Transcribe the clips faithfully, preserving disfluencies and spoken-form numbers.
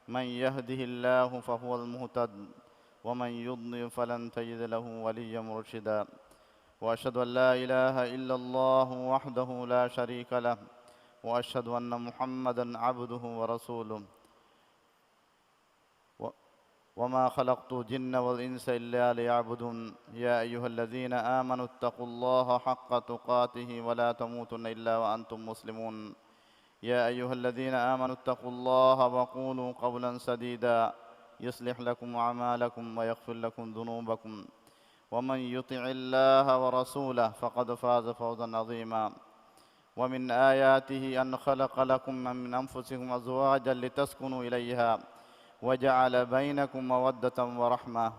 من يهده الله فهو المهتد، ومن يضلل فلن تجد له وليا مرشدا. وأشهد أن لا إله إلا الله وحده لا شريك له، وأشهد أن محمدا عبده ورسوله. و-، وما خلقت الجن والإنس إلا ليعبدون. يا أيها الذين آمنوا اتقوا الله حق تقاته ولا تموتن إلا وأنتم مسلمون. يا أيها الذين آمنوا اتقوا الله وقولوا قولا سديدا يصلح لكم أعمالكم ويغفر لكم ذنوبكم ومن يطع الله ورسوله فقد فاز فوزا عظيما. ومن آياته أن خلق لكم من أنفسكم أزواجا لتسكنوا إليها وجعل بينكم مودة ورحمة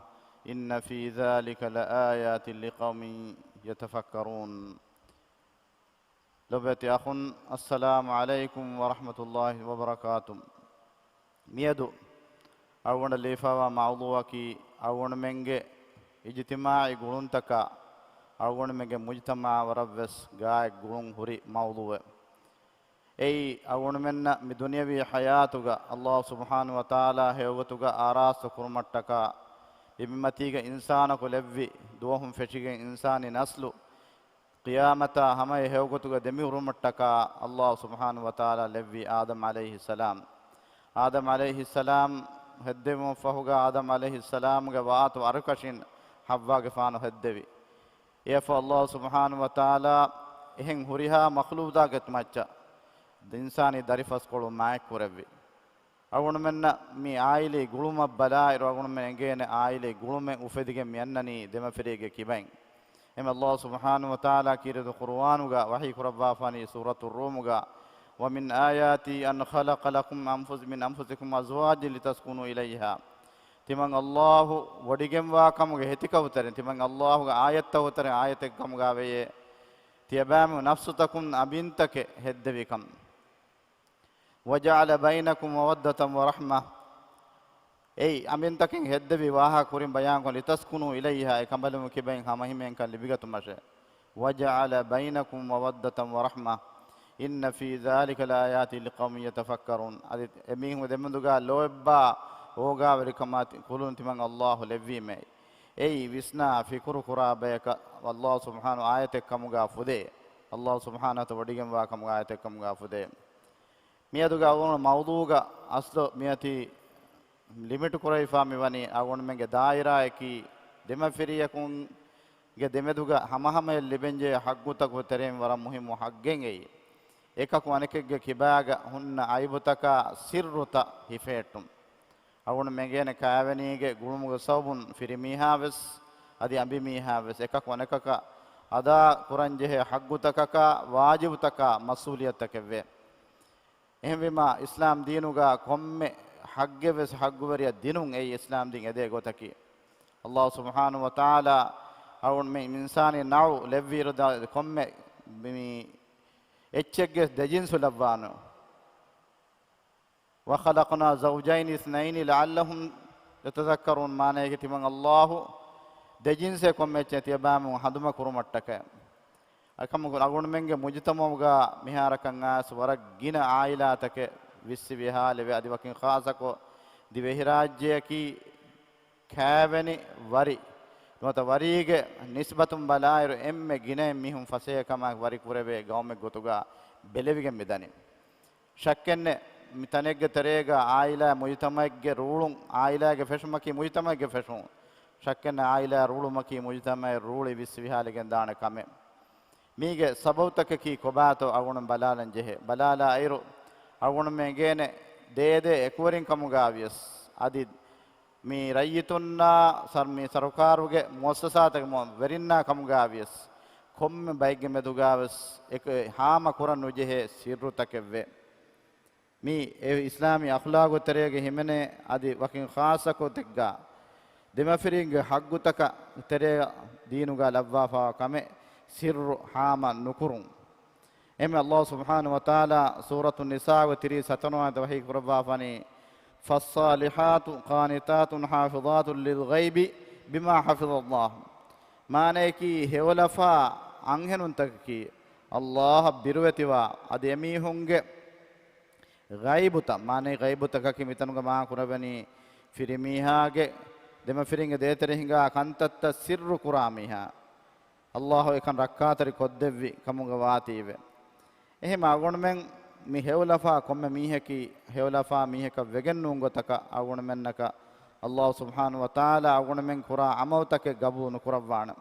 إن في ذلك لآيات لقوم يتفكرون. ލޮބުވެތި އަޚުން، އައްސަލާމު ޢަލައިކުމް ވަރަޙްމަތުﷲި ވަބަރަކާތު. މިއަދު އަޅުގަނޑަށް ލިބިފައިވާ މައުޟޫޢަކީ އަޅުގަނޑުމެންގެ އިޖްތިމާޢީ ގުޅުންތަކާ، އަޅުގަނޑުމެންގެ މުޖްތަމަޢަށް ވަރަށްވެސް ގާތް ގުޅުން ހުރި މައުޟޫޢެއް. އެއީ، އަޅުގަނޑުމެންނަށް މި ދުނިޔަވީ ޙަޔާތުގަ ﷲ ސުބްޙާނަހޫ ވަތަޢާލާ ހެޔޮގޮތުގަ އާރާސްތު ކުރުމަށްޓަކާ، މިބިމަތީގަ އިންސާނަކު ލެއްވި ދުވަހުން ފެށިގެން އިންސާނީ ނަސްލު ޤިޔާމަތާ ހަމައަށް ހެޔޮގޮތުގަ ދެމިހުރުމަށްޓަކާ ﷲ ސުބްޙާނަހޫ ވަތަޢާލާ ލެއްވީ އާދަމް ޢަލައިހިއްސަލާމް. އާދަމް ޢަލައިހިއްސަލާމް ހެއްދެވުމަށްފަހުގަ އާދަމް ޢަލައިހިއްސަލާމްގެ ވާތު އަރުކަށިން ޙައްވާގެފާނު ހެއްދެވި. އެއަށްފަހު ﷲ ސުބްޙާނަހޫ ވަތަޢާލާ އެހެން ހުރިހާ މަޚްލޫޤާތް މައްޗަށް އިންސާނީ ދަރިފަސްކޮޅު މާތްކުރެއްވި. އަޅުގަނޑުމެންނަށް މި އާއިލީ ގުޅުމަށް ބަލާއިރު، އަޅުގަނޑުމެން އެނގޭނެ އާއިލީ ގުޅުމެއް އުފެދިގެން މިއަންނަނީ ދެމަފިރިއެއްގެ ކިބައިން. އެހެން ﷲ ސުބްޙާނަހޫ ވަތަޢާލާ ކީރިތި ޤުރުއާނުގަ ވަޙީ ކުރައްވާފާނީ ސޫރަތުއްރޫމުގަ، وَمِنْ آيَاتِهِ أَنْ خَلَقَ لَكُمْ مِنْ أَنْفُسِكُمْ أَزْوَاجًا لِتَسْكُنُوا إِلَيْهَا. ތިމަން ﷲ ވޮޑިގެންވާ ކަމުގެ ހެތިކައުތެރިން، ތިމަން ﷲގެ އާޔަތްތަކުގެ ތެރެއިން އާޔަތެއް ކަމުގަ ވެޔޭ، ތިޔަބައިމީހުން ނަފްސުތަކުން އަނބިންތަކެއް ހެއްދެވިކަން. وَجَعَلَ بَيْنَكُمْ مَوَدَّةً وَرَحْمَةً. އެއީ، އަނބިންތަކެއް ހެއްދެވި ވާހަކަ ކުރިން ބަޔާންކޮށް، لِتَسْكُنُوا إِلَيْهَا، އެކަނބަލުން ކިބައިން ހަމަހިމޭންކަން ލިބިގަތުމަށޭ. وَجَعَلَ بَيْنَكُمْ مَوَدَّةً وَرَحْمَةً إِنَّ فِي ذَلِكَ لَآيَاتٍ لِقَوْمٍ يَتَفَكَّرُونَ. އަދި އެމީހުންގެ ދެމެދުގަ ލޯތްބާ އޯގާވެރިކަމާ ތި-، ކުލުން ތިމަން ﷲ ލެއްވީމޭ. އެއީ ވިސްނާ ފިކުރު ކުރާ ބަޔަކަށް ﷲ ސުބްޙާނަހޫ އާޔަތެއް ކަމުގަ ފުދޭ. ﷲ ސުބްޙާނަހޫ ވަތަޢާލާ ވޮޑިގެންވާ ކަމުގަ އާޔަތެއް ކަމުގަ ފުދޭ. މިއަދުގެ އަޅުގަނޑު މައުޟޫޢުގަ އަސްލު މިއޮތީ ލިމިޓް ކުރެވިފާ މިވަނީ އަޅުގަނޑުމެންގެ ދާއިރާއަކީ ދެމަފިރިޔަކުންގެ ދެމެދުގަ ހަމަހަމަޔަށް ލިބެންޖެހޭ ޙައްޤުތަކުގެ ތެރެއިން ވަރަށް މުހިއްމު ޙައްޤެއް އެއީ. އެކަކު އަނެކެއްގެ ކިބާގަ ހުންނަ ޢައިބުތަކާ ސިއްރުތައް ހިފެހެއްޓުން. އަޅުގަނޑުމެން އެނގޭނެ ކާވެނީގެ ގުޅުމުގެ ސަބަބުން ފިރިމީހާވެސް އަދި އަނބިމީހާވެސް އެކަކު އަނެކަކަށް އަދާ ކުރަންޖެހޭ ޙައްޤުތަކަކާ ވާޖިބުތަކާ މަސްއޫލިއްޔަތުތަކެއްވޭ. އެހެންވީމާ، އިސްލާމް ދީނުގަ ކޮންމެ ޙައްޤެއްވެސް ޙައްޤުވެރިޔަށް ދިނުން އެއީ އިސްލާމް ދީން އެދޭ ގޮތަކީ. ﷲ ސުބްޙާނަހޫ ވަތަޢާލާ އަޅުގަނޑު މި އިންސާނީ ނައުޢު ލެއްވިއިރު ދާ ކޮންމެ މި އެއްޗެއްގެ ދެޖިންސު ލައްވާނެ. وَخَلَقْنَا زَوْجَيْنِ اثْنَيْنِ لَعَلَّكُمْ تَتَذَكَّرُونَ، މާނަޔަކީ ތިމަން ﷲ ދެޖިންސެއް ކޮންމެ އެއްޗެއް ތިޔަބައިމީހުން ހަނދުމަ ކުރުމަށްޓަކައި. އެކަމަކު އަޅުގަނޑުމެންގެ މުޖުތަމަޢުގަ މިހާރަކަށް އައިސް ވަރަށް ގިނަ ޢާއިލާތަކެއް ވިއްސި ވިހާލެވޭ. އަދި ވަކިން ޚާއްޞަކޮށް ދިވެހިރާއްޖެއަކީ ކާވެނި ވަރި ނުވަތަ ވަރީގެ ނިސްބަތުން ބަލާއިރު އެންމެ ގިނައިން މީހުން ފަސޭހަކަމާއެކު ވަރި ކުރެވޭ ގައުމެއް ގޮތުގަ ބެލެވިގެން މިދަނީ. ޝައްކެއްނެތް، މި ތަނެއްގެ ތެރޭގަ ޢާއިލާ މުޖުތަމަޢެއްގެ ރޫޅުން، ޢާއިލާގެ ފެށުމަކީ މުޖުތަމަޢެއްގެ ފެށުން. ޝައްކެއްނެތް، ޢާއިލާ ރޫޅުމަކީ މުޖުތަމަޢެއް ރޫޅި ވިއްސި ވިހާލިގެން ދާނެ ކަމެއް. މީގެ ސަބަބުތަކަކީ ކޮބާތޯ އަޅުގަނޑު ބަލާލަން ޖެހޭ. ބަލާލާ އިރު، އަޅުގަނޑުމެން އެނގޭނެ ދޭދޭ އެކުވެރިން ކަމުގަ ވިޔަސް، އަދި މި ރައްޔިތުންނާ ސަރު-، މި ސަރުކާރުގެ މުއައްސަސާތަކުގެ ވެރިންނާ ކަމުގަ ވިޔަސް، ކޮންމެ ބައެއްގެ މެދުގަ ވެސް އެކު ހާމަ ކުރަން ނުޖެހޭ ސިއްރުތަކެއްވޭ. މީ އެ އިސްލާމީ އަޚްލާގު ތެރޭގަ ހިމެނޭ. އަދި ވަކިން ޚާއްޞަކޮށް ތެއްގަ ދެމަފިރިންގެ ޙައްޤުތަކަށް ތެރޭ ދީނުގަ ލައްވާފަވާ ކަމެއް ސިއްރު ހާމަ ނުކުރުން. އެހެންވެ، ﷲ ސުބްޙާނަހޫ ވަތަޢާލާ ސޫރަތު ނިސާގެ ތިރީސް ހަތަރު ވަނަ އާޔަތަށް ވަޙީ ކުރައްވާފަނީ، فَالصَّالِحَاتُ قَانِتَاتٌ حَافِظَاتٌ لِلْغَيْبِ بِمَا حَفِظَ اللَّهُ. މާނަޔަކީ، ހެޔޮލަފާ އަންހެނުންތަކަކީ ﷲ އަށް ބިރުވެތިވާ، އަދި އެމީހުންގެ ޣައިބުތައް، މާނައީ ޣައިބުތަކަކީ މިތަނުގަ މާ ކުރެވެނީ ފިރިމީހާގެ ދެމަފިރިންގެ ދޭތެރެ ހިނގާ ކަންތައްތައް ސިއްރު ކުރާ މީހާ. އައްލާހު އެކަން ރައްކާތެރި ކޮށްދެއްވި ކަމުގަ ވާތީވެ. އެހެން އަޅުގަނޑުމެން މި ހެޔޮލަފާ ކޮންމެ މީހަކީ ހެޔޮލަފާ މީހަކަށް ވެގެން ނޫން ގޮތަކަށް އަޅުގަނޑުމެންނަކަށް އައްލާހު ސުބްޙާނަހު ވަތަޢާލާ އަޅުގަނޑުމެން ކުރާ ޢަމަލުތަކެއް ގަބޫލު ނުކުރައްވާނެ.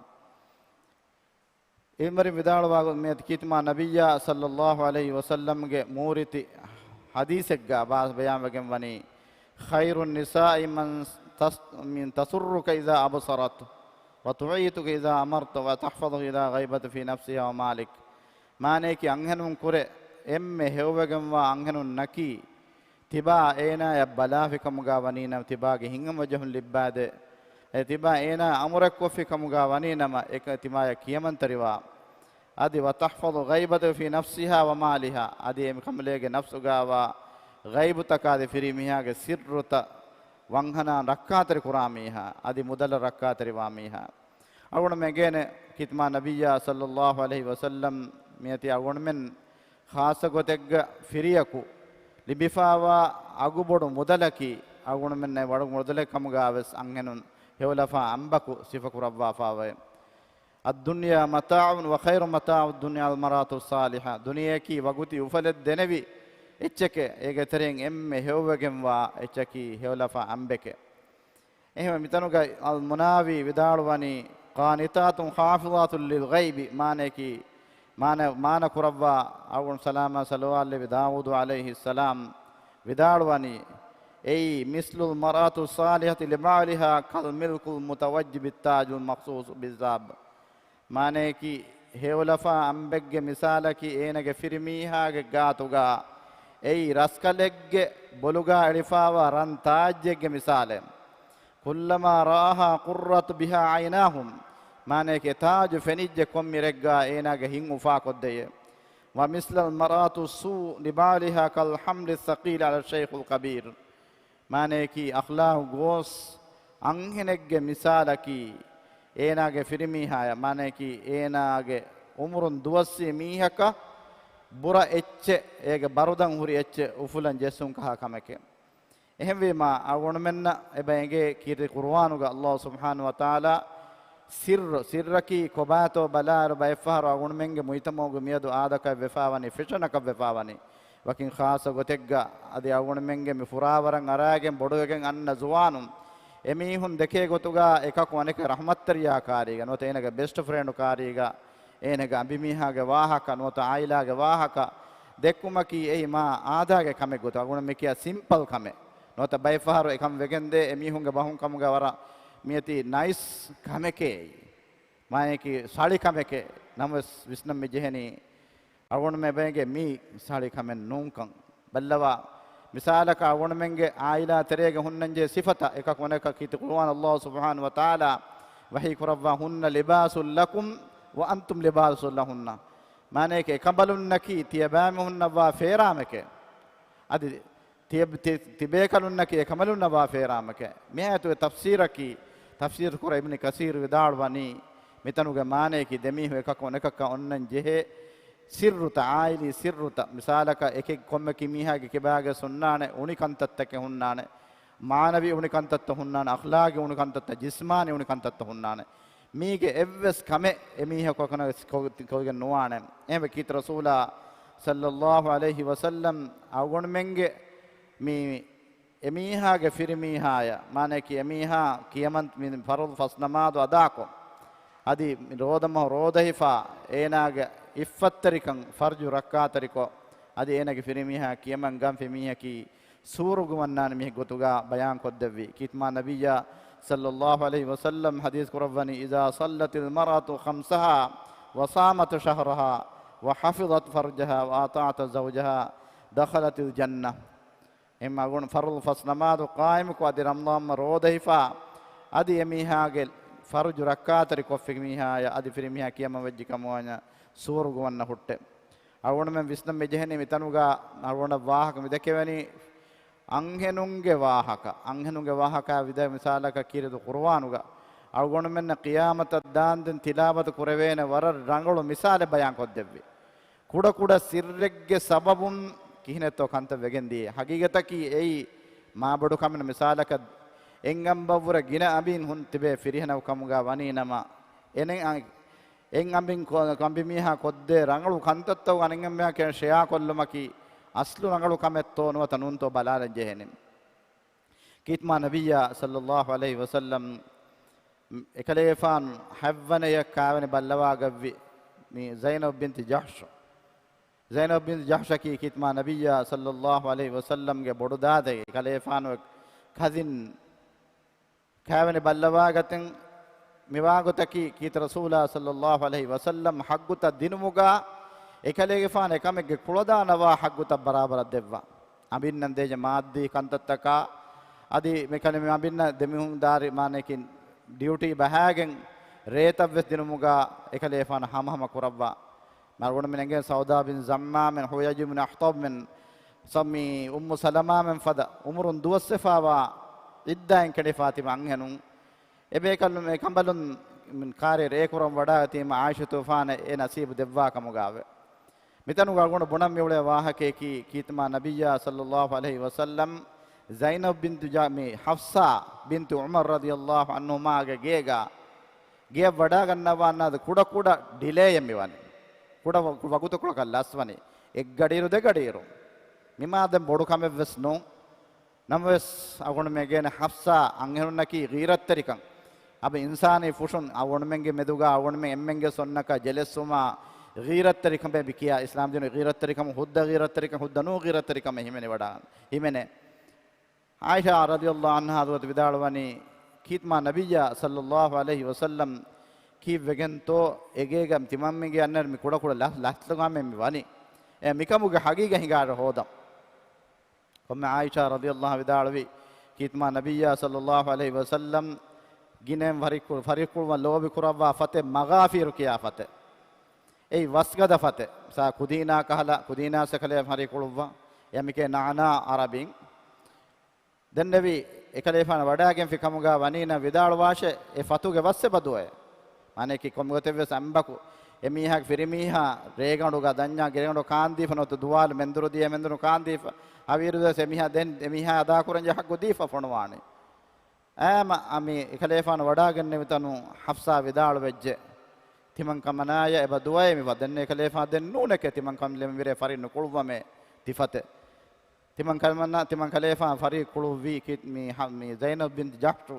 އިލްމުވެރިން ވިދާޅުވާ ގޮތް މިއޮތީ ކީރިތި މާ ނަބިއްޔާ ޞައްލައްލާހު ޢަލައިހި ވަސައްލަމްގެ މޫރިތި ޙަދީޘެއްގަ ބާ-، ބަޔާންވެގެން ވަނީ، خير النساء من تس-، من تسرك إذا أبصرت، وتعيطك إذا أمرت، وتحفظك إذا غبت في نفسها ومالك. މާނައަކީ އަންހެނުން ކުރެ އެންމެ ހެޔޮވެގެންވާ އަންހެނުންނަކީ، ތިބާ އޭނާޔަށް ބަލާފިކަމުގަ ވަނީނަމަ، ތިބާގެ ހިތްހަމަޖެހުން ލިއްބާދޭ. އެ ތިބާ އޭނާ އަމުރެއްކޮށްފި ކަމުގަ ވަނީނަމަ، އެކަ ތިމާޔަށް ކިޔަމަންތެރިވާ. އަދި وتحفظ غيبته في نفسها ومالها، އަދި އެ ކަނބަލޭގެ ނަފްސުގައިވާ ޣައިބުތަކާ އަދި ފިރިމީހާގެ ސިއްރުތައް ވަންހަނާން ރައްކާތެރި ކުރާ މީހާ، އަދި މުދަލަށް ރައްކާތެރިވާ މީހާ. އަޅުގަނޑުމެން އެނގޭނެ ކީރިތި މާ ނަބިއްޔާ ޞައްލައްލާހު ޢަލައިހި ވަސައްލަމް މިއޮތީ އަޅުގަނޑުމެން ޚާއްޞަ ގޮތެއްގަ ފިރިޔަކު ލިބިފާވާ އަގުބޮޑު މުދަލަކީ، އަޅުގަނޑުމެންނަށް ވަރަށް މުދަލެއް ކަމުގަވެސް އަންހެނުން ހެޔޮލަފާ އަނބަކު ސިފަކުރައްވާފާވޭ. الدنيا متاع وخير متاع الدنيا المرأة الصالحة. ދުނިޔެއަކީ ވަގުތީ އުފަލެއް ދެނެވި އެއްޗެކޭ. އޭގެ ތެރެއިން އެންމެ ހެޔޮވެގެންވާ އެއްޗަކީ ހެޔޮލަފާ އަނބެކޭ. އެހެންވެ، މިތަނުގައި އަލްމުނާވީ ވިދާޅުވަނީ، قانتات حافظات للغيب، މާނައަކީ، މާނަ، މާނަ ކުރައްވާ އަޅުގަނޑު ސަލާމާ ޞަލަވާތް ލެއްވި ދާވޫދު ޢަލައިހިއްސަލާމް ވިދާޅުވަނީ، އެއީ، مثل المرأة الصالحة لبعلها كالملك المتوج بالتاج المخصوص بالذهب. މާނައަކީ، ހެޔޮލަފާ އަނބެއްގެ މިސާލަކީ އޭނަގެ ފިރިމީހާގެ ގާތުގަ އެއީ ރަސްކަލެއްގެ ބޮލުގަ އެޅިފާވާ ރަން ތާއްޖެއްގެ މިސާލެއް. كلما رآها قرت بها عيناه، މާނައަކީ ތާޖު ފެނިއްޖެ ކޮންމިރެއްގަ އޭނާގެ ހިތް އުފާކޮށްދެޔޭ. ومثل المرأة السوء لبعلها كالحمل الثقيل على الشيخ الكبير. މާނައަކީ، އަޚްލާޤު ގޯސް އަންހެނެއްގެ މިސާލަކީ، އޭނާގެ ފިރިމީހާޔަށް، މާނައަކީ، އޭނާގެ އުމުރުން ދުވަސްވީ މީހަކަށް ބުރަ އެއްޗެއް، އޭގެ ބަރުދަން ހުރި އެއްޗެއް އުފުލަން ޖެއްސުން ކަހާ ކަމެކޭ. އެހެންވީމާ، އަޅުގަނޑުމެންނަށް އެބަ އެނގޭ ކީރިތި ޤުރުއާނުގަ އައްލާހު ސުބްޙާނަހު ވަތަޢާލާ ސިއްރު، ސިއްރަކީ ކޮބާތޯ ބަލާއިރު ބައެއްފަހަރު އަޅުގަނޑުމެންގެ މުޖްތަމަޢުގެ މިއަދު އާދަކަށް ވެފާވަނީ ފިތުނަކަށް ވެފާވަނީ. ވަކިން ޚާއްޞަ ގޮތެއްގަ އަދި އަޅުގަނޑުމެންގެ މި ފުރާވަރަށް އަރާގެން ބޮޑުވެގެން އަންނަ ޒުވާނުން އެމީހުން ދެކޭ ގޮތުގަ އެކަކު އަނެކަށް ރަޙްމަތްތެރިޔާ ކާރީގަ ނުވަތަ އޭނަގެ ބެސްޓް ފްރެންޑް ކާރީގަ އޭނަގެ އަނބިމީހާގެ ވާހަކަ ނުވަތަ އާއިލާގެ ވާހަކަ ދެއްކުމަކީ އެއީ މާ އާދައިގެ ކަމެއް ގޮތަށް އަޅުގަނޑު މި ކިޔާ ސިމްޕަލް ކަމެއް ނުވަތަ ބައެއްފަހަރު އެކަން ވެގެންދޭ އެމީހުންގެ ބަހުން ކަމުގަ ވަރަށް މިއޮތީ ނައިސް ކަމެކޭ އެއީ. މާނައަކީ ސަޅި ކަމެކޭ. ނަމަވެސް ވިސްނަން މި ޖެހެނީ އަޅުގަނޑުމެން އެބައެނގޭ މީ ސަޅި ކަމެއް ނޫންކަން. ބައްލަވާ، މިސާލަކަށް އަޅުގަނޑުމެންގެ އާއިލާ ތެރޭގަ ހުންނަންޖެހޭ ސިފަތައް އެކަކު އަނެކަކަށް ކީރިތި ޤުރުއާން އައްލާހު ސުބްޙާނަހު ވަތަޢާލާ ވަޙީ ކުރައްވާ، هن لباس لكم وأنتم لباس لهن. މާނައަކީ އެކަނބަލުންނަކީ ތިޔަބައިމީހުންނަށްވާ ފޭރާމެކޭ. އަދި ތިޔަ-، ތި-، ތިބޭކަލުންނަކީ އެކަނބަލުންނަށްވާ ފޭރާމެކޭ. މި އާޔަތުގެ ތަފްސީރަކީ، ތަފްސީރު ކުރާ އިބްނު ކަސީރު ވިދާޅުވަނީ، މިތަނުގެ މާނައަކީ ދެމީހުން އެކަކު އަނެކަކަށް އޮންނަން ޖެހޭ ސިއްރުތައް، އާއިލީ ސިއްރުތައް، މިސާލަކަށް އެކެއް ކޮންމެ ކިމީހާގެ ކިބާގެ ހުންނާނެ އުނި ކަންތައްތަކެއް ހުންނާނެ، މާނަވީ އުނި ކަންތައްތައް ހުންނާނެ، އަޚްލާގީ އުނި ކަންތައްތައް، ޖިސްމާނީ އުނި ކަންތައްތައް ހުންނާނެ. މީގެ އެއްވެސް ކަމެއް އެމީހަކު ކޮ-، ކޮ-، ކޮށްގެން ނުވާނެ. އެހެންވެ ކީރިތި ރަސޫލާ ޞައްލައްލާހު ޢަލައިހި ވަސައްލަމް އަޅުގަނޑުމެންގެ މި އެމީހާގެ ފިރިމީހާޔަށް، މާނައަކީ އެމީހާ ކިޔަމަން މި ފަރުޟު ފަސް ނަމާދު އަދާކޮށް، އަދި މި ރޯދަމަހު ރޯދަހިފާ އޭނާގެ އިއްފަތްތެރިކަން ފަރުޖު ރައްކާތެރިކޮށް، އަދި އޭނާގެ ފިރިމީހާ ކިޔަމަން ގަންފި މީހަކީ ސުވަރުގެ ވަންނާނެ މީހެއް ގޮތުގަ ބަޔާން ކޮށްދެއްވި. ކީރިތި މާ ނަބިއްޔާ ޞައްލައްލާހު ޢަލައިހި ވަސައްލަމް ޙަދީޘް ކުރައްވަނީ، إذا صلت المرأة خمسها وصامت شهرها وحفظت فرجها وأطاعت زوجها دخلت الجنة. އެހެން އަޅުގަނޑު ފަރުޟު ފަސް ނަމާދު ޤާއިމުކޮށް، އަދި ރަމަޟާން މަހު ރޯދަހިފާ، އަދި އެމީހާގެ ފަރުޖު ރައްކާތެރި ކޮށްފި މީހާޔަށް، އަދި ފިރިމީހާ ކިޔަމަން ވެއްޖެ ކަމުވާންޏާ ސުވަރުގެ ވަންނަ ހުއްޓެ. އަޅުގަނޑުމެން ވިސްނަން މި ޖެހެނީ މިތަނުގަ އަޅުގަނޑަށް ވާހަކަ މި ދެކެވެނީ އަންހެނުންގެ ވާހަކަ، އަންހެނުންގެ ވާހަކަ ވިދާ މިސާލަކަށް ކީރިތި ޤުރުއާނުގަ އަޅުގަނޑުމެންނަށް ޤިޔާމަތަށް ދާންދެން ތިލާވަތު ކުރެވޭނެ ވަރަށް ރަނގަޅު މިސާލެއް ބަޔާން ކޮށްދެއްވި. ކުޑަ ކުޑަ ސިއްރެއްގެ ސަބަބުން ކިހިނެއްތޯ ކަންތައް ވެގެން ދިޔައީ؟ ހަގީގަތަކީ އެއީ މާބޮޑު ކަމެއް. މިސާލަކަށް، އެއް އަނބަށްވުރެ ގިނަ އަނބިން ހުން ތިބޭ ފިރިހެނަކު ކަމުގަ ވަނީ ނަމަ، އެނެއް އަ-، އެއް އަނބިން ކޮ-، އަނބިމީހާ ކޮށްދޭ ރަނގަޅު ކަންތައްތަކުގަ އަނެއް އަނބިމީހާ ޝެއާ ކޮށްލުމަކީ އަސްލު ރަނގަޅު ކަމެއްތޯ ނުވަތަ ނޫންތޯ ބަލާލަން ޖެހޭނެ. ކީތްމާ ނަބިއްޔާ ޞައްލައްލާހު ޢަލައިހި ވަސައްލަމް އެކަލޭގެފާނު ހަތްވަނަޔަށް ކާވެނި ބައްލަވާގައްވި މި ޒައިނަބް ބިންތި ޖަޙްޝު. ޒައިނަބް ބިންތި ޖަޙްޝަކީ ކީތްމާ ނަބިއްޔާ ޞައްލައްލާހު ޢަލައިހި ވަސައްލަމްގެ ބޮޑުދާދައެއް، އެކަލޭގެފާނު ކަޒިން. ކާވެނި ބައްލަވާގަތެން މިވާގޮތަކީ ކީރިތި ރަސޫލާ ޞައްލައްލާހު ޢަލައިހި ވަސައްލަމް ޙައްޤުތައް ދިނުމުގަ އެކަލޭގެފާނު އެކަމެއްގެ ކުޅަދާ ނަވާ ޙައްޤުތައް ބަރާބަރަށް ދެއްވާ. އަނބިންނަށް ދޭޖެ މާއްދީ ކަންތައްތަކާ އަދި މިކަލޭ މި އަނބިންނަށް ދެމީހުން ދާރި މާނަޔަކީ ޑިއުޓީ ބަހާގެން ރޭތައްވެސް ދިނުމުގަ އެކަލޭގެފާނު ހަމަހަމަ ކުރައްވާ. މަރުގަނޑު މި ނެގޭ ސައުދާ ބިން ޒައްމާމެން، ޙުޔައްޔު ބިން އަޙްޠަބްމެން، ސަ-، މި އުއްމު ސަލަމާމެން ފަދަ އުމުރުން ދުވަސްވެފާވާ ޢިއްދާއިން ކެނޑިފާ ތިބި އަންހެނުން. އެބޭކަލުން އެ ކަނބަލުން ކާރި ރޭ ކުރަން ވަޑާ ތީމަ ޢާއިޝަތު ފާނަ އެ ނަސީބު ދެއްވާ ކަމުގާވެ. މިތަނުގަ ގުނަ ބުނަން މިއުޅޭ ވާހަކަޔަކީ ކީތުމާ ނަބިއްޔާ ޞައްލައްލާހު ޢަލައިހި ވަސައްލަމް ޒައިނަބް ބިންތު ޖާ-، މި ޙަފްޞާ ބިންތު ޢުމަރު ރަޟިޔައްލާހު ޢަންހުމާގެ ގޭގަ ގެޔަށް ވަޑާގަންނަވާންނާ ކުޑަ ކުޑަ ޑިލޭއެއް މިވަނީ. ކުޑަ ވަ-، ވަގުތުކޮޅަކަށް ލަސްވަނީ. އެއްގަޑިއިރު ދެގަޑިއިރު. މިމާ ދެން ބޮޑު ކަމެއްވެސް ނޫން. ނަމަވެސް އަޅުގަނޑުމެން ގޭނެ ޙަފްޞާ އަންހެނުންނަކީ ޣީރަތްތެރިކަން. އަބަ އިންސާނީ ފުށުން އަޅުގަނޑުމެންގެ މެދުގަ އަޅުގަނޑުމެން އެންމެންގެ ސޮންނަކަށް ޖެލެސްވުމާ ޣީރަތްތެރިކަމޭ ބިކިޔާ އިސްލާމް ދީނު ޣީރަތްތެރިކަމު ހުއްދަ ޣީރަތްތެރިކަމު ހުއްދަ ނޫން ޣީރަތްތެރިކަމެއް ހިމެނި ވަޑާ، ހިމެނޭ. ޢާއިޝާ ރަޟިޔައްލާހު ޢަންހާ ޙަޟްރަތު ވިދާޅުވަނީ، ކީތްމާ ނަބިއްޔާ ޞައްލައްލާހު ޢަލައިހި ވަސައްލަމް ކީއްވެގެންތޯ އެގޭގަ ތިމަންމެންގެ އަންނަ މި ކުޑަކުޑަ ލަ-، ލަސްލުގާމެއް މި ވަނީ. އެ މިކަމުގެ ހަގީގަ ހިނގާރަ ހޯދަން. ކޮންމެ ޢާއިޝާ ރަޟިޔައްލާހު ވިދާޅުވި، ކީތްމާ ނަބިއްޔާ ޞައްލައްލާހު ޢަލައިހި ވަސައްލަމް ގިނައިން ފަރިކު-، ފަރިކުޅުވަން ލޯބި ކުރައްވާ ފަތެއް މަޣާފީރު ކިޔާ ފަތެއް. އެއީ ވަސްގަދަ ފަތެއް. ސާ ކުދީނާ ކަހަލަ، ކުދީނާ ސެކަލޭ ފަރިކުޅުއްވާ. އެ މިކޭ ނަޢުނާ ޢަރަބިން. ދެންނެވި އެކަލޭފާނު ވަޑާގެންފި ކަމުގަ ވަނީނަ ވިދާޅުވާށޭ، އެ ފަތުގެ ވަސް އެބަ ދުވަޔޭ. މާނަޔަކީ ކޮންމެގޮތެއްވެސް އަނބަކު އެމީހާގެ ފިރިމީހާ ރޭގަނޑުގަ ދަންޏާ ގިރޭގަނޑު ކާންދީފަ ނުވަތަ ދުވާލު މެންދުރު ދިޔަ މެންދުރު ކާންދީފަ ހަވީރުވެސް އެމީހާ ދެން އެމީހާ އަދާކުރަންޖެހޭ ހައްގު ދީފަ ފޮނުވާނެ. އައިމަ އަމި އެކަލޭފާނު ވަޑާގެންނެވިތަނު ޙަފްޞާ ވިދާޅުވެއްޖެ. ތިމަން ކަމަނާޔަށް އެބަ ދުވަޔޭ މި ފަ-، ދެން އެކަލޭފާ ދެން ނޫނެކޭ ތިމަން ކަމަނާ މިރޭ ފަރި ނުކުޅުއްވަމޭ ތިފަތެއް. ތިމަން ކަމަނާ، ތިމަން ކަލޭފާ ފަރި ކުޅުއްވީ ކި-، މި ހަ-، މި ޒައިނަބް ބިން ޖަޙްޝު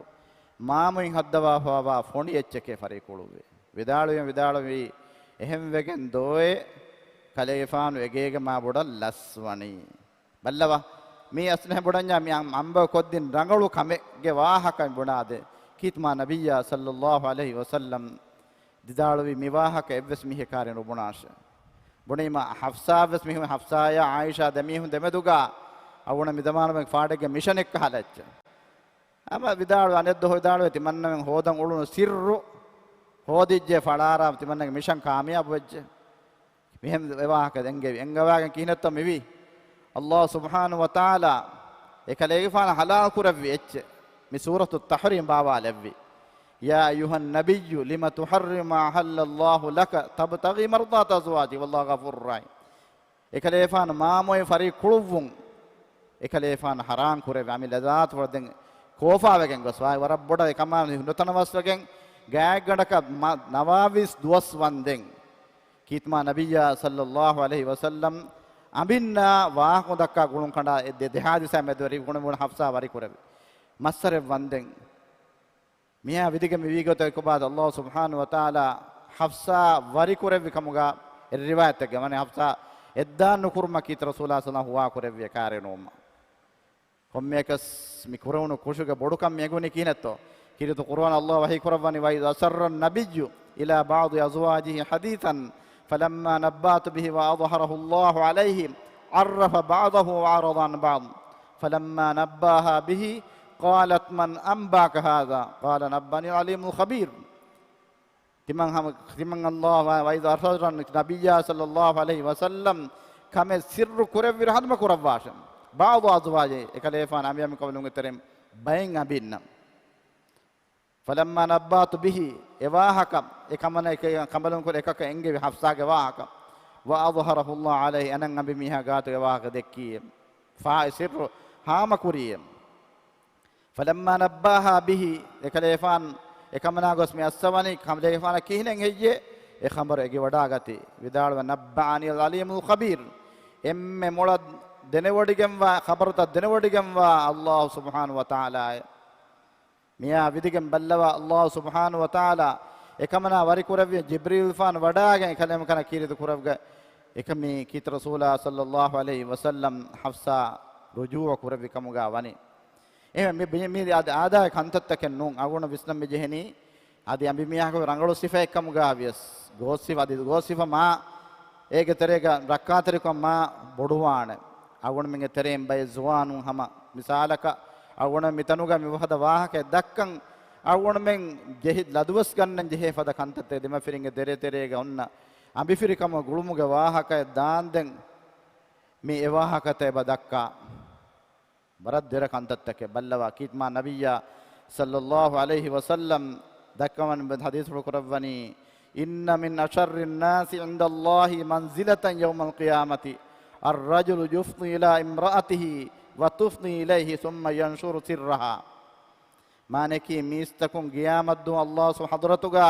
މާމުއިން ހައްދަވާފާވާ ފޮނި އެއްޗެކޭ ފަރި ކުޅުއްވީ. ވިދާޅުވި، ވިދާޅުވީ، އެހެން ވެގެން ދޯއޭ ކަލޭފާނު އެގޭގެ މާ ބޮޑަށް ލަސްވަނީ. ބައްލަވާ، މީ އަސްލެހެ ބުނަންޏާ މި އަން-، އަނބަ ކޮށްދިން ރަނގަޅު ކަމެއްގެ ވާހަކަ ބުނާދޭ. ކީތްމާ ނަބިއްޔާ ޞައްލައްލާހު ޢަލައިހި ވަސައްލަމް ދިދާޅުވި މި ވާހަކަ އެއްވެސް މީހެއް ކާރި ނުބުނާށޭ. ބުނީމަ ޙަފްޞާ ވެސް މިހު-، ޙަފްޞާޔާ ޢާއިޝާ ދެމީހުން ދެމެދުގަ އަޅުގަނޑަށް މި ޒަމާނުގެ ފާޑެއްގެ މިޝަނެއްކަހަލަ އެއްޗެއް. އަމަ ވިދާޅު އަނެއް ދުވަހު ވިދާޅުވެ ތިމަންނަމެން ހޯދަން އުޅުނު ސިއްރު ހޯދިއްޖެ ފަޅާރާ ތިމަންނަގެ މިޝަން ކާމިޔާބު ވެއްޖެ. މިހެން އެ ވާހަކަ އެނގެވި. އެނގަވާގެން ކިހިނެއްތޯ މިވީ؟ ﷲ ސުބްޙާނަހޫ ވަތަޢާލާ އެކަލޭގެފާނަށް ޙަލާލް ކުރެއްވި އެއްޗެއް. މި ސޫރަތު ތަޙްރީމް ބާވާލެއްވި. يا أيها النبي لم تحرم ما أحل الله لك تبتغي مرضات أزواجك والله غفور رحيم. އެކަލޭފާނު މާމޮއި ފަރި ކުޅުއްވުން އެކަލޭފާނު ޙަރާން ކުރެއްވި. އަމި ލަޒާތު ވަރަށް ދެން ކޯފާވެގެން ގޮސް ވާ ވަރަށް ބޮޑަށް އެކަމާ ނުތަނަވަސްވެގެން ގާތްގަނޑަކަށް މަ-، ނަވާވީސް ދުވަސް ވަންދެން ކީތްމާ ނަބިއްޔާ ޞައްލައްލާހު ޢަލައިހި ވަސައްލަމް އަނބިންނާ ވާހަކަ ދައްކާ ގުޅުން ކަނޑާ އެ ދެ-، ދެ ހާދިސާ މެދުވެރި ގުނަ ގުނަ ޙަފްޞާ ވަރި ކުރެވި. މައްސަރެއް ވަންދެން. މިހާ ވިދިގެ މިވީ ގޮތަށް އެކުބާދ ﷲ ސުބްޙާނަހޫ ވަތަޢާލާ ޙަފްޞާ ވަރި ކުރެއްވި ކަމުގަ އެ ރިވާޔަތެއްގަ ވަނީ ޙަފްޞާ އެއްދާން ނުކުރުމަކީ ރަސޫލާ ޞައްލައްލާހު ވަސައްލަމް ހުވާ ކުރެއްވި އެކާރެއް ނޫން. ކޮންމެއަކަސް މި ކުރެވުނު ކުށުގެ ބޮޑުކަން މި އެނގުނީ ކިހިނެއްތޯ؟ ކީރިތި ޤުރުއާން ﷲ ވަޙީ ކުރައްވަނީ، وإذ أسر النبي إلى بعض أزواجه حديثا فلما نبأت به وأظهره الله عليه عرف بعضه وأعرض عن بعض فلما نبأها به قالت من أنبأك هذا؟ قال نبأني العليم الخبير. ތިމަން ހަމަ، ތިމަން ﷲ ވަ-، وإذ أسر النبي صلى الله عليه وسلم ކަމެއް ސިއްރު ކުރެއްވިރު ހަނދުމަ ކުރައްވާށެ. بعض أزواجه، އެކަލޭފާނު އަނބިއަނބިކޮށް ނުގެތެރެން ބައެއް އަނބިންނަށް. فلما نبأت به، އެ ވާހަކަ، އެ ކަމަނަ އެކަ-، ކަނބަލުން ކުރެ އެކަކަށް އެންގެވި ޙަފްޞާގެ ވާހަކަ. وأظهره الله عليه، އަނެއް އަނބިމީހާ ގާތުގަ ވާހަކަ ދެއްކީ، ފާއި ސިއްރު ހާމަކުރީ. فلما نبأها به، އެކަލޭފާން އެކަމަނާ ގޮސް މި އައްސަވަނީ، ކަލޭފާނަށް ކިހިނެއް ހެއްޔޭ؟ އެ ޚަބަރު އެނގިވަޑާގަތީ. ވިދާޅުވެ، نبأني العليم الخبير، އެންމެ މޮޅަށް ދެނެވޮޑިގެންވާ، ޚަބަރުތައް ދެނެވޮޑިގެންވާ ﷲ ސުބްޙާނަހޫ ވަތަޢާލާއޭ. މިއާ ވިދިގެން ބައްލަވާ ﷲ ސުބްޙާނަހޫ ވަތަޢާލާ އެކަމަނާ ވަރިކުރެއްވި ޖިބްރީލްފާނު ވަޑާގެން އެކަލޭފާނަށް ކީރިތި ކުރެވިގެ، އެކަމީ ކީރިތި ރަސޫލާ ޞައްލައްލާހު ޢަލައިހި ވަސައްލަމް ޙަފްޞާ ރުޖޫޢަ ކުރެއްވި ކަމުގަ ވަނީ. އެހެން މި، މި، މި އަދި އާދާއި ކަންތައްތަކެއް ނޫން. އަޅުގަނޑު ވިސްނަން މި ޖެހެނީ، އަދި އަނބިމީހާގެ ރަނގަޅު ސިފައެއް ކަމުގަ ވިޔަސް، ގޯސް ސިފަ، އަދި ގޯސް ސިފަ މާ އޭގެ ތެރޭގަ ރައްކާތެރިކަން މާ ބޮޑުވާނެ. އަޅުގަނޑުމެންގެ ތެރެއިން ބައެއް ޒުވާނުން ހަމަ މިސާލަކަށް، އަޅުގަނޑު މިތަނުގަ މިފަދަ ވާހަކައެއް ދައްކަން، އަޅުގަނޑުމެން ޖެހި، ލަދުވެސް ގަންނަން ޖެހޭ ފަދަ ކަންތައްތައް ދެމަފިރިންގެ ދެރޭ ތެރޭގަ އޮންނަ އަނބިފިރިކަމުގެ ގުޅުމުގެ ވާހަކައެއް ދާންދެން މި އެ ވާހަކަތައް އެބަ ދައްކާ. ވަރަށް ދެރަ ކަންތައްތަކެއް ބައްލަވާ. ކީރިތި މާ ނަބިއްޔާ ޞައްލައްލާހު ޢަލައިހި ވަސައްލަމް ދައްކަވަން ޙަދީޘްފުޅު ކުރައްވަނީ، إن من أشر الناس عند الله منزلة يوم القيامة الرجل يفضي إلى امرأته وتفضي إليه ثم ينشر سرها. މާނައަކީ، މީސްތަކުން ޤިޔާމަތްދުވަހު ﷲ ސުބްޙާނަހޫ ޙަޟްރަތުގަ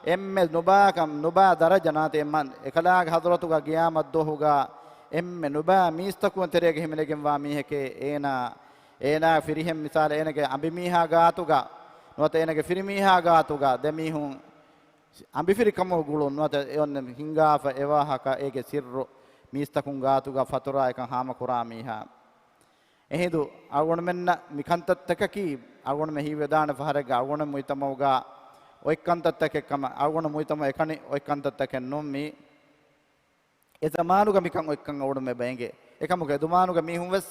އެންމެ ނުބާކަން، ނުބާ ދަރަޖަ ނާތި އެމަން އެކަލާގެ ޙަޟްރަތުގަ ޤިޔާމަތްދުވަހުގަ އެންމެ ނުބާ މީސްތަކުން ތެރޭގަ ހިމެނިގެންވާ މީހެކޭ އޭނާ، އޭނާ ފިރިހެން މިސާލަށް އޭނާގެ އަނބިމީހާ ގާތުގަ ނުވަތަ އޭނާގެ ފިރިމީހާ ގާތުގަ ދެމީހުން އަނބިފިރިކަމުގަ ގުޅުން ނުވަތަ އެ އޮންނަ ހިނގާފަ އެވާހަކަ އޭގެ ސިއްރު މީސްތަކުން ގާތުގަ ފަތުރާއެކަން ހާމަކުރާ މީހާ. އެހިނދު އަޅުގަނޑުމެންނަށް މިކަންތައްތަކަކީ އަޅުގަނޑުމެން ހީވެދާނެ ފަހަރެއްގަ އަޅުގަނޑު މުޖްތަމަޢުގަ އޮތްކަންތައްތަކެއް ކަމަށް، އަޅުގަނޑު މުޖްތަމަޢު އެކަނި އޮތްކަންތައްތަކެއް ނޫން މީ. އެ ޒަމާނުގަ މިކަން އޮތްކަން އަޅުގަނޑުމެން އެބަ އެނގޭ. އެކަމަކު އެ ދުމާނުގަ މީހުން ވެސް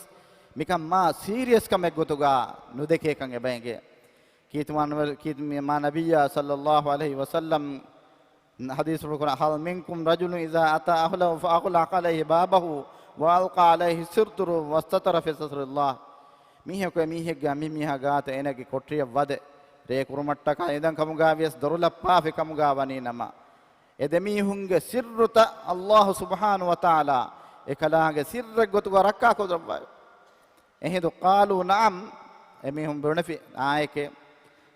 މިކަން މާ ސީރިއަސް ކަމެއް ގޮތުގަ ނުދެކޭކަން އެބަ އެނގޭ. ކީރިތި މާ، ކީރިތި މާ ނަބިއްޔާ ޞައްލައްލާހު ޢަލައިހި ވަސައްލަމް ޙަދީޘްފުޅު ކުރާ، هل منكم رجل إذا أتى أهله فأغلق عليه بابه وألقى عليه ستره واستتر في ستر الله؟ މީހަކު އެ މީހެއްގެ އަނބިމީހާ ގާތަށް އޭނާގެ ކޮޓަރިއަށް ވަދެ، ރޭ ކުރުމަށްޓަކާ އިނދަން ކަމުގަ ވިޔަސް ދޮރު ލައްޕާފި ކަމުގަ ވަނީ ނަމަ، އެ ދެމީހުންގެ ސިއްރުތައް ﷲ ސުބްޙާނަހޫ ވަތަޢާލާ އެކަލާނގެ ސިއްރެއް ގޮތުގަ ރައްކާ ކުރައްވާ. އެހިނދު قالوا نعم، އެމީހުން ބުނެފި އާއެކޭ.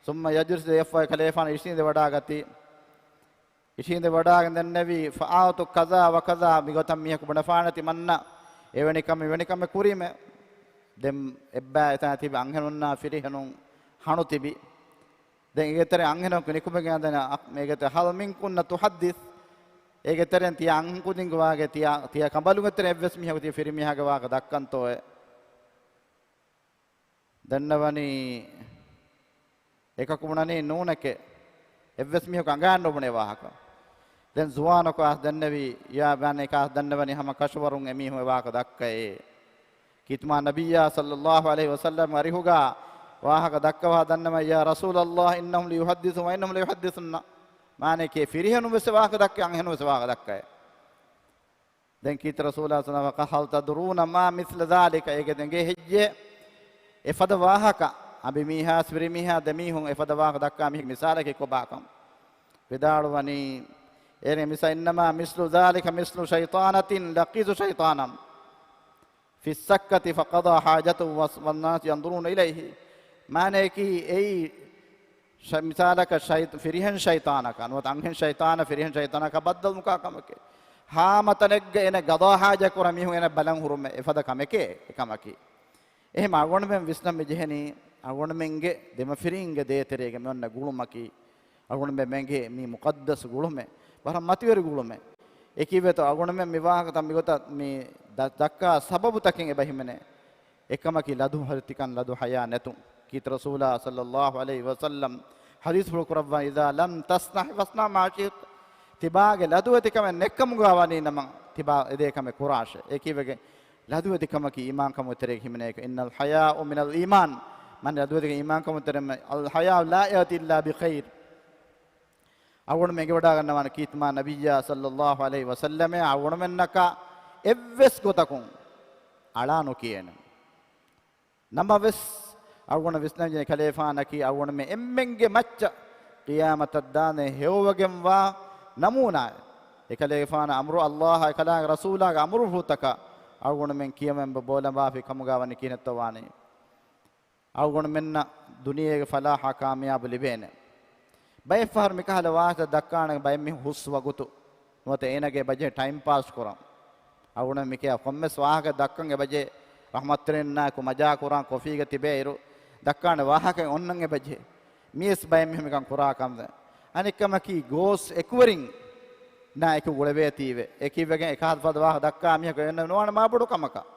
ثم يجلس، ދެއަށްފަހު އެކަލޭފާނު އިށީނދެ ވަޑާގަތީ. އިށީނދެ ވަޑާގެން ދެންނެވީ، فأعطوا كذا وكذا، މިގޮތަށް މީހަކު ބުނެފާނެތި މަންނަ އެވެނި ކަމެއް، އެވެނި ކަމެއް ކުރީމޭ. ދެން އެއްބައި އެތާ ތިބި އަންހެނުންނާ ފިރިހެނުން ހަނު ތިބި. ދެން އޭގެ ތެރެ އަންހެނަކު ނިކުމެގެން އަދަނ އަ، އޭގެ ތެ، هل منكن تحدث؟ އޭގެ ތެރެން ތިޔަ އަންކުދިންގެ ވާގެ ތިޔަ، ތިޔަ ކަނބަލުގެ ތެރެ އެއްވެސް މީހަކު ތިޔަ ފިރިމީހާގެ ވާގެ ދައްކަންތޯއެ؟ ދެންނެވަނީ، އެކަކު ބުނަނީ ނޫނެކޭ. އެއްވެސް މީހަކު އަނގައިން ނުބުނޭ ވާހަކަ. ދެން ޒުވާނަކު އައިސް ދެންނެވީ، ޔާ ބާނެ ކާސް ދެންނެވަނީ ހަމަ ކަށަވަރުން އެމީހުން އެ ވާހަކަ ދައްކައޭ. ކީރިތި މާ ނަބިއްޔާ ޞައްލައްލާހު ޢަލައިހި ވަސައްލަމް އަރިހުގަ ވާހަކަ ދައްކަވާ ދަންނަމަ، يا رسول الله إنهم ليحدثون وإنهم ليحدثون. މާނައަކީ ފިރިހެނުން ވެސް ވާހަކަ ދައްކައޭ، އަންހެނުން ވެސް ވާހަކަ ދައްކައޭ. ދެން ކީރިތި ރަސޫލާ ޞައްލައްލާހު ޢަލައިހި ވަސައްލަމް، فهل تدرون ما مثل ذلك؟ އޭގެ ދެންގެ ހެއްޔޭ އެފަދަ ވާހަކަ؟ އަނބިމީހާ ފިރިމީހާ ދެމީހުން އެފަދަ ވާހަކަ ދައްކާ މީހެއް މިސާލަކީ ކޮބާކަން؟ ވިދާޅުވަނީ، އޭރެ މިސާ، إنما مثل ذلك مثل شيطانة لقيت شيطانا في السكة فقضى حاجته والناس ينظرون إليه. މާނައަކީ އެއީ ޝަ-، މިސާލަކަށް ޝައި-، ފިރިހެން ޝައިޠާނަކާ ނުވަތަ އަންހެން ޝައިޠާނާ ފިރިހެން ޝައިޠާނަކާ ބައްދަލުކާ ކަމެކޭ. ހާމަތަނެއްގަ އޭނަ ގަޟާ ޙާޖަތް ކުރާ މީހުން އޭނަ ބަލަން ހުރުމެއް އެފަދަ ކަމެކޭ އެކަމަކީ. އެހެން އަޅުގަނޑުމެން ވިސްނަން މި ޖެހެނީ، އަޅުގަނޑުމެންގެ ދެމަފިރިންގެ ދޭތެރޭގަ މި އޮންނަ ގުޅުމަކީ، އަޅުގަނޑުމެން މެނގޭ މި މުޤައްދަސް ގުޅުމެއް، ވަރަށް މަތިވެރި ގުޅުމެއް. އެކީވެތޯ އަޅުގަނޑުމެން މި ވާހަކަތައް މިގޮތަށް މި ދަ-، ދައްކާ ސަބަބުތަކެއް އެބަ ހިމެނޭ. އެކަމަކީ ލަދު ހަރިތިކަން، ލަދު ޙަޔާ ނެތުން. ކީރިތި ރަސޫލާ ޞައްލައްލާހު ޢަލައިހި ވަސައްލަމް ޙަދީޘްފުޅު ކުރައްވާ، إذا لم تستح فاصنع ما شئت. ތިބާގެ ލަދުވެތިކަމެއް ނެއްކަމުގަ ވަނީ ނަމަ، ތިބާ އެދޭ ކަމެއް ކުރާށޭ. އެކީވެގެން ލަދުވެތިކަމަކީ އީމާންކަމުގެ ތެރޭގަ ހިމެނޭ. إن الحياء من الإيمان، މާނަ ލަދުވެތިކަން އީމާންކަމުގެ ތެރެއިން. الحياء لا يأتي إلا بخير. އަޅުގަނޑުމެން އެނގިވަޑައިގަންނަވާނެ ކީރިތިމާ ނަބިއްޔާ ޞައްލައްލާހު ޢަލައިހި ވަސައްލަމަށް އަޅުގަނޑުމެންނަކަށް އެއްވެސް ގޮތަކުން އަޅާ ނުކިޔޭނެ. ނަމަވެސް، އަޅުގަނޑަށް ވިސްނަންޖެހޭ ކަލޭފާނަކީ އަޅުގަނޑުމެން އެންމެންގެ މައްޗަށް ޤިޔާމަތަށް ދާންދެން ހެޔޮވެގެންވާ ނަމޫނާއެއް. އެކަލޭގެފާނަށް އަމުރު، އައްލާހާ އެކަލާނގެ ރަސޫލާގެ އަމުރުފުޅުތަކަށް އަޅުގަނޑުމެން ކިޔަމަން ބޯލަނބާފި ކަމުގަ ވަނީ ކިހިނެއްތޯ ވާނީ؟ އަޅުގަނޑުމެންނަށް ދުނިޔޭގެ ފަލާހާ ކާމިޔާބު ލިބޭނެ. ބައެއްފަހަރު މިކަހަލަ ވާހަކަ ދައްކާނެ ބައެއް މީހުން ހުސް ވަގުތު ނުވަތަ އޭނަގެ ބަޖެ ޓައިމް ޕާސް ކުރަން. އަޅުގަނޑު މިކިޔާ ކޮންމެސް ވާހަކަ ދައްކަން އެބަޖެ، ރަޙްމަތްތެރިންނާއެކު މަޖާ ކުރާން ކޮފީގަ ތިބޭއިރު ދައްކާނެ ވާހަކަ އޮންނަން އެބަޖެ. މިޔެސް ބައެއް މީހުން މިކަން ކުރާ ކަމެއް. އަނެއްކަމަކީ ގޯސް އެކުވެރިން ނާ އެކު ގުޅެވޭތީވެ. އެކިވެގެން އެކާ ފަދަ ވާހަކަ ދައްކާ މީހަކު އެންނަ ނުވާނެ މާބޮޑު ކަމަކަށް.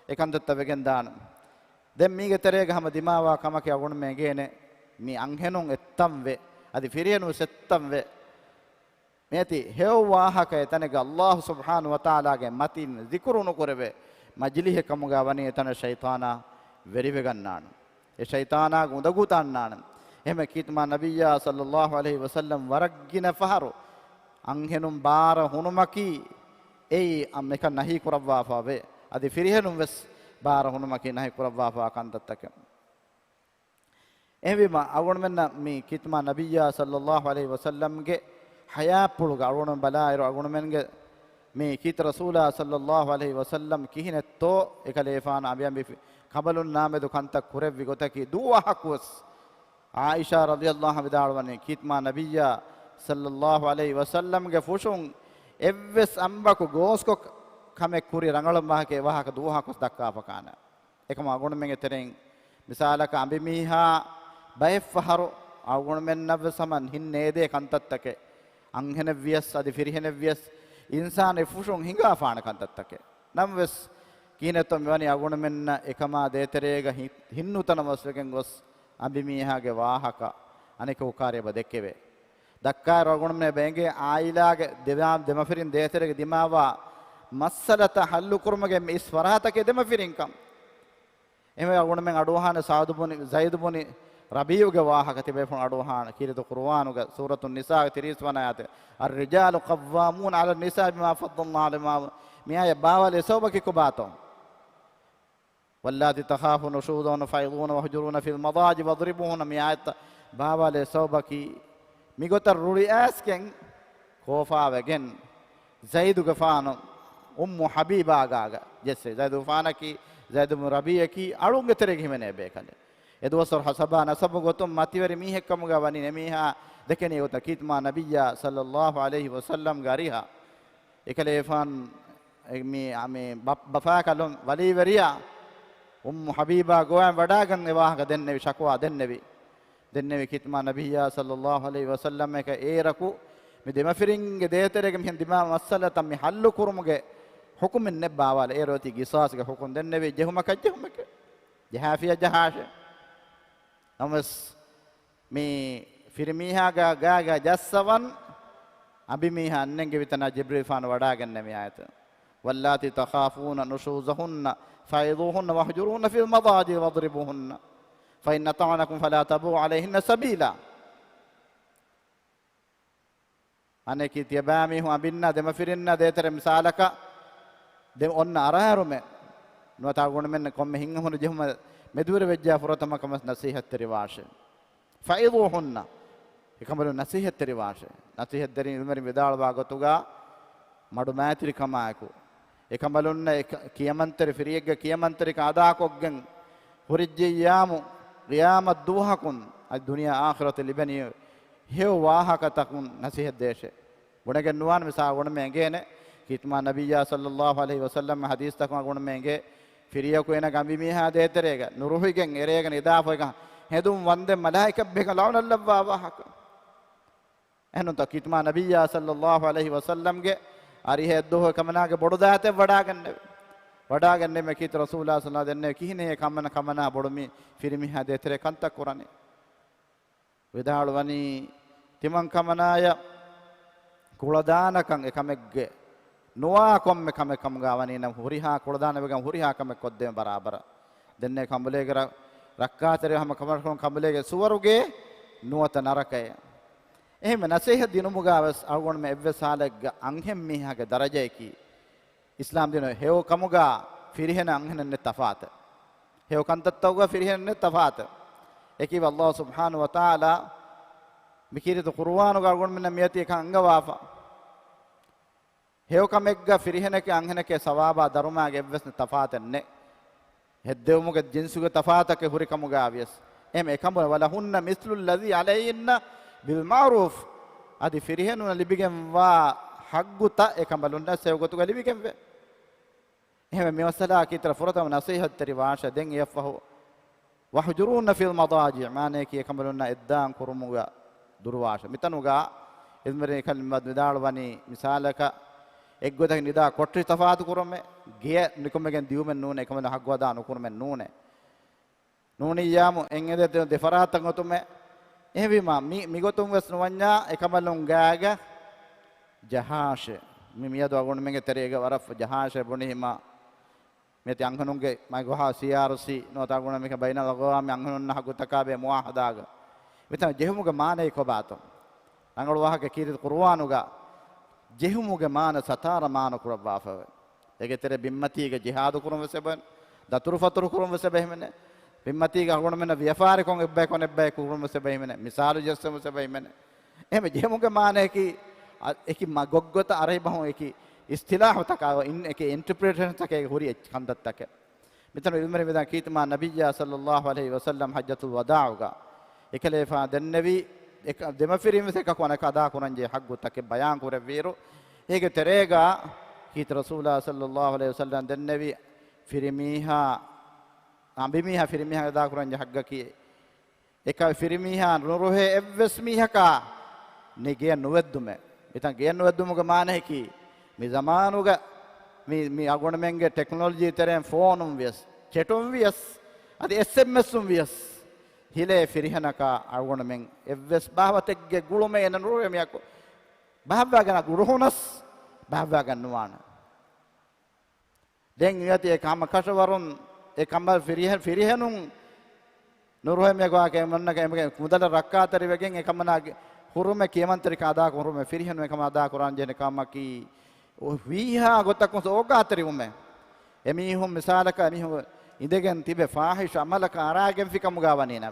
އެކަންތައްތައް ވެގެން ދާނަން. ދެން މީގެ ތެރޭގަ ހަމަ ދިމާވާ ކަމަކީ އަޅުގަނޑުމެން އެނގޭނެ މި އަންހެނުން އެއްތަންވެ، އަދި ފިރިހެނުން ސެއްތަންވެ. މިއަތި ހެޔޮ ވާހަކަ އެތަނެއްގަ އައްލާހު ސުބްޙާނަހު ވަތަޢާލާގެ މަތިން ޒިކުރު ނުކުރެވޭ މަޖިލިހެއް ކަމުގަ ވަނީ އެތަނަށް ޝައިޠާނާ ވެރިވެގަންނާނެ. އެ ޝައިޠާނާގެ އުނދަގޫތައް އަންނާނެ. އެހެން ކީރިތި މާ ނަބިއްޔާ ޞައްލައްލާހު ޢަލައިހި ވަސައްލަމް ވަރަށް ގިނަ ފަހަރު އަންހެނުން ބާރަ ހުނުމަކީ އެއީ އަ، މިކަން ނަހީ ކުރައްވާފަ ވޭ. އަދި ފިރިހެނުން ވެސް ބާރަ ހުނުމަކީ ނަހީ ކުރައްވާފާ ކަންތައްތަކެއް. އެހެންވީމަ، އަޅުގަނޑުމެންނަށް މި ކީރިތި މާ ނަބިއްޔާ ޞައްލައްލާހު ޢަލައިހި ވަސައްލަމްގެ ޙަޔާތްޕުޅުގަ އަޅުގަނޑުމެން ބަލާއިރު، އަޅުގަނޑުމެންގެ މި ކީރިތި ރަސޫލާ ޞައްލައްލާހު ޢަލައިހި ވަސައްލަމް ކިހިނެއްތޯ އެކަލޭގެފާނު އަނބިއަނބި ފި-، ކަނބަލުންނާމެދު ކަންތައް ކުރެއްވި ގޮތަކީ ދުވަހަކުވެސް ޢާއިޝާ ރަޟިޔައްލާހު ވިދާޅުވަނީ، ކީރިތި މާ ނަބިއްޔާ ޞައްލައްލާހު ޢަލައިހި ވަސައްލަމްގެ ފުށުން އެއްވެސް އަނބަކު ގޯސްކޮށް ކަމެއް ކުރި ރަނގަޅު ވާހަކަ އެ ވާހަކަ ދުވަހަކުވެސް ދައްކާފަ ކާނެ. އެކަމަ އަޅުގަނޑުމެންގެ ތެރެއިން މިސާލަކަށް އަނބިމީހާ ބައެއްފަހަރު އަޅުގަނޑުމެންނަށްވެސް ހަމަ ހިން ނޭދޭ ކަންތައްތަކެއް، އަންހެނެއްވިޔަސް އަދި ފިރިހެނެއްވިޔަސް އިންސާނެއް ފުށުން ހިނގާފާނެ ކަންތައްތަކެއް. ނަމަވެސް ކިހިނެއްތޯ މިވަނީ އަޅުގަނޑުމެންނަށް އެކަމާ ދޭތެރޭގަ ހި-، ހިންނުތަނަށް ވެސްވެގެން ގޮސް އަނބިމީހާގެ ވާހަކަ އަނެކަކު ކާރިއަށް ދެއްކެވޭ. ދައްކާއިރު އަޅުގަނޑުމެން އެބަ އެނގޭ އާއިލާގެ ދެމާ-، ދެމަފިރިން ދޭތެރޭގަ ދިމާވާ މައްސަލަތައް ހައްލުކުރުމުގެ އިސް ފަރާތަކީ ދެމަފިރިންކަން. އެހެންވެ އަޅުގަނޑުމެން އަޑުއަހާނެ ސަޢުދު ބުނި، ޒައިދު ބުނި ރަބީޢުގެ ވާހަކަ ތިބޭފުޅުން އަޑުއަހާނެ ކީރިތި ޤުރުއާނުގެ ސޫރަތު ނިސާގެ ތިރީސް ވަނަ އާޔަތެއް، الرجال قوامون على النساء بما فضل الله على ما، މި އާޔަތް ބާވާލެއް ސަބަބަކީ ކޮބާތޯ؟ واللاتي تخافون نشوزهن فعظوهن واهجروهن في المضاجع واضربوهن، މި އާޔަތް ބާވާލެއް ސަބަބަކީ މިގޮތަށް ރުޅިއައިސްގެން ކޯފާވެގެން ޒައިދުގެފާނު އުއްމު ޙަބީބާގާގަ ޖެއްސެވި. ޒައިދުގެފާނަކީ، ޒައިދު ބިން ރަބީޢަކީ އަޅުންގެ ތެރޭގަ ހިމެނޭ ބޭކަލެއް. އެދުވަސްވަރު ހަސަބާ ނަސަބު ގޮތުން މަތިވެރި މީހެއްކަމުގަ ވަނީ އެމީހާ ދެކެނީ ގޮތަށް ކީރިތި މާ ނަބިއްޔާ ޞައްލައްލާހު ޢަލައިހި ވަސައްލަމްގެ އަރިހަށް. އެކަލޭފާން މި، މި ބަ-، ބަފާކަލުން ވަލީވެރިޔާ އުއްމު ޙަބީބާ ގޮވާން ވަޑާގަން އެ ވާހަކަ ދެންނެވި، ޝަކުވާ ދެންނެވި. ދެންނެވި ކީރިތި މާ ނަބިއްޔާ ޞައްލައްލާހު ޢަލައިހި ވަސައްލަމް އެކަ އޭރަކު މި ދެމަފިރިންގެ ދޭތެރޭގަ މިހެން ދިމާ މައްސަލަތައް މި ޙައްލު ކުރުމުގެ ޙުކުމެއް ނެއް ބާވާލެއް. އޭރު އޮތީ ގިޞާޞްގެ ޙުކުމް ދެންނެވި، ޖެހުމަކަށް ޖެހުމެކެ. ޖަހާފިޔަށް ޖަހާށޭ. ނަމަވެސް މި ފިރިމީހާގެ ގާގަ ޖައްސަވަން އަނބިމީހާ އަންނެންގެވިތަނާ ޖިބްރީލްފާނު ވަޑާގެންނެވި އާޔަތު. واللاتي تخافون نشوزهن فعظوهن واهجروهن في المضاجع واضربوهن فإن أطعنكم فلا تبغوا عليهن سبيلا. އަނެކީ ތިޔަބައިމީހުން އަނބިންނާ ދެމަފިރިންނާ ދޭތެރެ މިސާލަކަށް ދެ އޮންނަ އަރާރުމެއް ނުވަތަ އަޅުގަނޑުމެން ކޮންމެ ހިތްހަމަ ޖެހުމަށް މެދުވެރިވެއްޖާ ފުރަތަމަ ކަމަށް ނަސީހަތްތެރިވާށޭ. فعظوهن، އެކަނބަލުން ނަސީހަތްތެރިވާށޭ. ނަސީހަތްތެރިން އިލްމުވެރިން ވިދާޅުވާ ގޮތުގަ މަޑުމައިތިރިކަމާއެކު އެކަނބަލުންނަށް އެ ކިޔަމަންތެރި ފިރިއެއްގެ ކިޔަމަންތެރިކަން އަދާކޮށްގެން ހުރިއްޖެއްޔާމު ޤިޔާމަތް ދުވަހަކުން އަދި ދުނިޔެ އާޚިރަތަށް ލިބެނީ ހެޔޮ ވާހަކަތަކުން ނަސީހަތް ދޭށޭ. ބުނެގެން ނުވާނެ މިސާ އަޅުގަނޑުމެން އެނގޭނެ. ކީރިތި މާ ނަބިއްޔާ ޞައްލައްލާހު ޢަލައިހި ވަސައްލަމް ޙަދީޘްތަކުން އަޅުގަނޑުމެން އެނގޭ ފިރިޔަކު އޭނަގެ އަނބިމީހާ ދޭތެރޭގަ ނުރުހިގެން އެރޭގަ ނިދާފައިގަ ހެދުން ވަންދެން މަލާއިކަތް ބެހިގެން ލަޢުނަތް ލައްވާ ވާހަކަ. އެހެންނުތަ ކީރިތި މާ ނަބިއްޔާ ޞައްލައްލާހު ޢަލައިހި ވަސައްލަމްގެ އަރިހަށް އެއްދުވަހު އެކަމަނާގެ ބޮޑު ދާތެއް ވަޑާގެންނެވި. ވަޑާގެންނެވީމަ ކީރިތި ރަސޫލާ ޞައްލައްލާހު ޢަލައިހި ވަސައްލަމް ދެންނެވި ކިހިނެއް ކަމަނާ ކަމަނާ ބޮޑު މި ފިރިމީހާ ދޭތެރޭ ކަންތައް ކުރަނީ. ވިދާޅުވަނީ، ތިމަން ކަމަނާޔަށް ކުޅަދާނަކަން އެކަމެއްގެ ނުވާ ކޮންމެ ކަމެއް ކަމުގަ ވަނީ ނަމަ، ހުރިހާ ކުޅަދާނަވެގެން ހުރިހާ ކަމެއް ކޮށްދޭން ބަރާބަރަށް. ދެންނެވި ކަނބުލޭގެ ރަ-، ރައްކާތެރި ހަމަ ކަމަށް ކަނބުލޭގެ ސުވަރުގެ ނުވަތަ ނަރަކައެއް. އެހެންވެ ނަސޭހަތް ދިނުމުގަ ވެސް އަޅުގަނޑުމެން އެއްވެސް ހާލެއްގަ އަންހެން މީހާގެ ދަރަޖަޔަކީ އިސްލާމް ދީނު ހެޔޮ ކަމުގަ ފިރިހެނަށް އަންހެނަށް ނެތް ތަފާތެއް. ހެޔޮ ކަންތައްތަކުގަ ފިރިހެނަށް ނެތް ތަފާތެއް. އެކީ އައްލާހު ސުބްޙާނަހު ވަތަޢާލާ މި ކީރިތި ޤުރުއާނުގަ އަޅުގަނޑުމެންނަށް މިއޮތީ އެކަން އަންގަވާފަ. ހެޔޮކަމެއްގަ ފިރިހެނެކޭ އަންހެނެކޭ ސަވާބާ ދަރުމައިގެ އެއްވެސް ތަފާތެއް ނެތް. ހެއްދެވުމުގެ ޖިންސުގެ ތަފާތަކެއް ހުރިކަމުގަ ވިޔަސް. އެހެން އެކަމު ވަލަހުންނަ މިސްލު އައްލަޒީ ޢަލައިހިންނަ ބިލް މަޢުރޫފް. އަދި ފިރިހެނުންނަށް ލިބިގެންވާ ހައްގުތައް އެކަނބަލުންނަށް ހެޔޮގޮތުގަ ލިބިގެންވޭ. އެހެންވެ، މި މައްސަލާއަކީ ތިރަ ފުރަތަމަ ނަސީހަތްތެރި ވާށެ. ދެން އެއަށްފަހު، "واهجروهن في المضاجع"، މާނަޔަކީ އެކަނބަލުންނާ އެއްދާން ކުރުމުގަ ދުރުވާށެ. މިތަނުގަ އިލްމުވެރިން ކަލް ވިދާޅުވަނީ މިސާލަކަށް، އެއްގޮތަކަށް ނިދާ ކޮޓަރި ތަފާތު ކުރުމެއް، ގެޔަށް ނިކުމެގެން ދިއުމެއް ނޫނޭ، އެކަނބަލުން ހައްގު އަދާ ނުކުރުމެއް ނޫނޭ. ނޫނިއްޔާމު އެނގޭ ދެ، ދެ ފަރާތަށް އޮތުމެއް. އެހެންވީމާ، މި، މިގޮތުން ވެސް ނުވަންޏާ އެކަނބަލުން ގާގަ ޖަހާށޭ. މި މިއަދު އަޅުގަނޑުމެންގެ ތެރޭގަ ވަރަށް ޖަހާށޭ ބުނީމާ، މިއޮތީ އަންހެނުންގެ މަގުހާ ސީއާރްސީ ނުވަތަ އަޅުގަނޑުމެންގެ ބައިނަލްއަގްވާމީ އަންހެނުންނަށް ހައްގުތަކާބެހޭ މުޢާހަދާގަ. މިތަން ޖެހުމުގެ މާނައީ ކޮބާތޯ؟ ރަނގަޅު ވާހަކަ ކީރިތި ޤުރުއާނުގަ ޖެހުމުގެ މާނަ ސަތާރަ މާނަ ކުރައްވާފައެވެ. އޭގެ ތެރޭ ބިންމަތީގަ ޖިހާދު ކުރުން ވެސް އެބަ، ދަތުރުފަތުރު ކުރުން ވެސް އެބަ އެހެނެއް. ބިންމަތީގަ އަޅުގަނޑުމެންނަށް ވިޔަފާރިކޮށް އެއްބަޔަކު އަނެއްބަޔަކު ކުރުން ވެސް އެބަ އެހެނެއް. މިސާލު ޖެއްސެވުން ވެސް އެބަ އެހެނެއް. އެހެންވެ ޖެހުމުގެ މާނައަކީ، އަ، އެކި މަ، ގޮއްގޮތަށް އަރަހިބަހުން އެކި އިސްތިލާހުތަކާ، އިން، އެކި އިންޓަޕްރިޓޭޝަންތަކެއް ހުރި އެއްޗި ކަންތައްތަކެއް. މިތަނު އިލްމުވެރިން ވިދާ ކީރިތި މާ ނަބިއްޔާ ޞައްލައްލާހު ޢަލައިހި ވަސައްލަމް ޙައްޖަތުލް ވަދާޢުގަ އެކަލޭފާނު ދެންނެވި، އެކަ، ދެމަފިރިން ވެސް އެކަކު އަނެކަކަށް އަދާކުރަންޖެހޭ ޙައްގުތަކެއް ބަޔާން ކުރެއްވިއިރު، އޭގެ ތެރޭގަ ކީރިތި ރަސޫލާ ޞައްލައްލާހު ޢަލައިހި ވަސައްލަމް ދެންނެވި ފިރިމީހާ، އަނބިމީހާ ފިރިމީހާ އަދާކުރަންޖެހޭ ޙައްގަކީ، އެކަ ފިރިމީހާ ނުރުހޭ އެއްވެސް މީހަކާ ނި ގެޔަށް ނުވެއްދުމެއް. މިތަން ގެޔަށް ނުވެއްދުމުގެ މާނައަކީ، މި ޒަމާނުގަ މި، މި އަޅުގަނޑުމެންގެ ޓެކްނޮލޮޖީ ތެރެއިން ފޯނުން ވިޔަސް، ޗެޓުން ވިޔަސް، އަދި އެސްއެމްއެސުން ވިޔަސް، ހިލޭ ފިރިހެނަކާ އަޅުގަނޑުމެން އެއްވެސް ބާވަތެއްގެ ގުޅުމެއް އޭނަ ނުރުހޭ މީހަކު ބަހައްވާގަން ރުހުނަސް ބަހައްވާގަން ނުވާނެ. ދެން އިއްޔަތި އެ ކަމަ ކަށަވަރުން އެ ކަމަށް ފިރިހެ، ފިރިހެނުން ނުރުހޭ މީހަކު އެމަންނަކަށް އެމަގެ މުދަލަށް ރައްކާތެރިވެގެން އެ ކަމަނާގެ ހުރުމެއް ކިޔަމަންތެރިކަން އަދާކުރުމެއް ފިރިހެނުން އެ ކަމަށް އަދާކުރާން ޖެހޭ ކަމަކީ، ވީހާ ގޮތަކުން ސޯގާތެރިވުމެއް. އެމީހުން މިސާލަކަށް އެމީހުން އިނދެގެން ތިބެ ފާޙިޝް ޢަމަލަކަށް އަރާގެންފި ކަމުގަ ވަނީ ނަ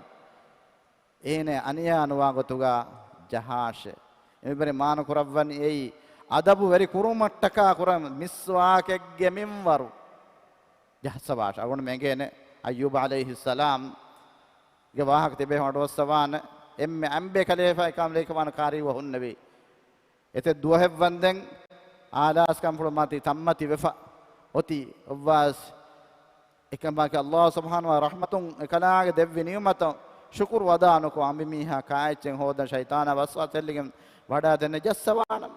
އޭނަ އަނިޔާ ނުވާ ގޮތުގަ ޖަހާށޭ. އެމިބަރި މާނަ ކުރައްވަނީ އެއީ، އަދަބު ވެރި ކުރުމަށްޓަކާ ކުރަން މިސްވާކެއްގެ މިންވަރު ޖައްސަވާށޭ. އަޅުގަނޑުމެން އެނގޭނެ އައްޔޫބު ޢަލައިހިއްސަލާމްގެ ވާހަކަ ތިބޭ އަޑުއައްސަވާނެ. އެންމެ އަނބޭކަލޭފާ އެކަމަލޭކަމާން ކާރީވަ ހުންނެވީ. އެތެއް ދުވަހެއް ވަންދެން އާލާސް ކަންފުޅު މަތި ތަންމަތި ވެފަ އޮތީ އޮއްވާސް. އެކަމަކީ ﷲ ސުބްޙާނަހޫ ވަ ތަޢާލާ ރަޙްމަތުން އެކަލާނގެ ދެއްވި ނިޢުމަތަށް ޝުކުރު އަދާ ނުކޮށް، އަނބިމީހާ ކާއެއްޗެއް ހޯދަން ޝައިޠާނާ ވަސްވާސް އެއްލިގެން ވަޑާދެން ޖައްސަވާނަން.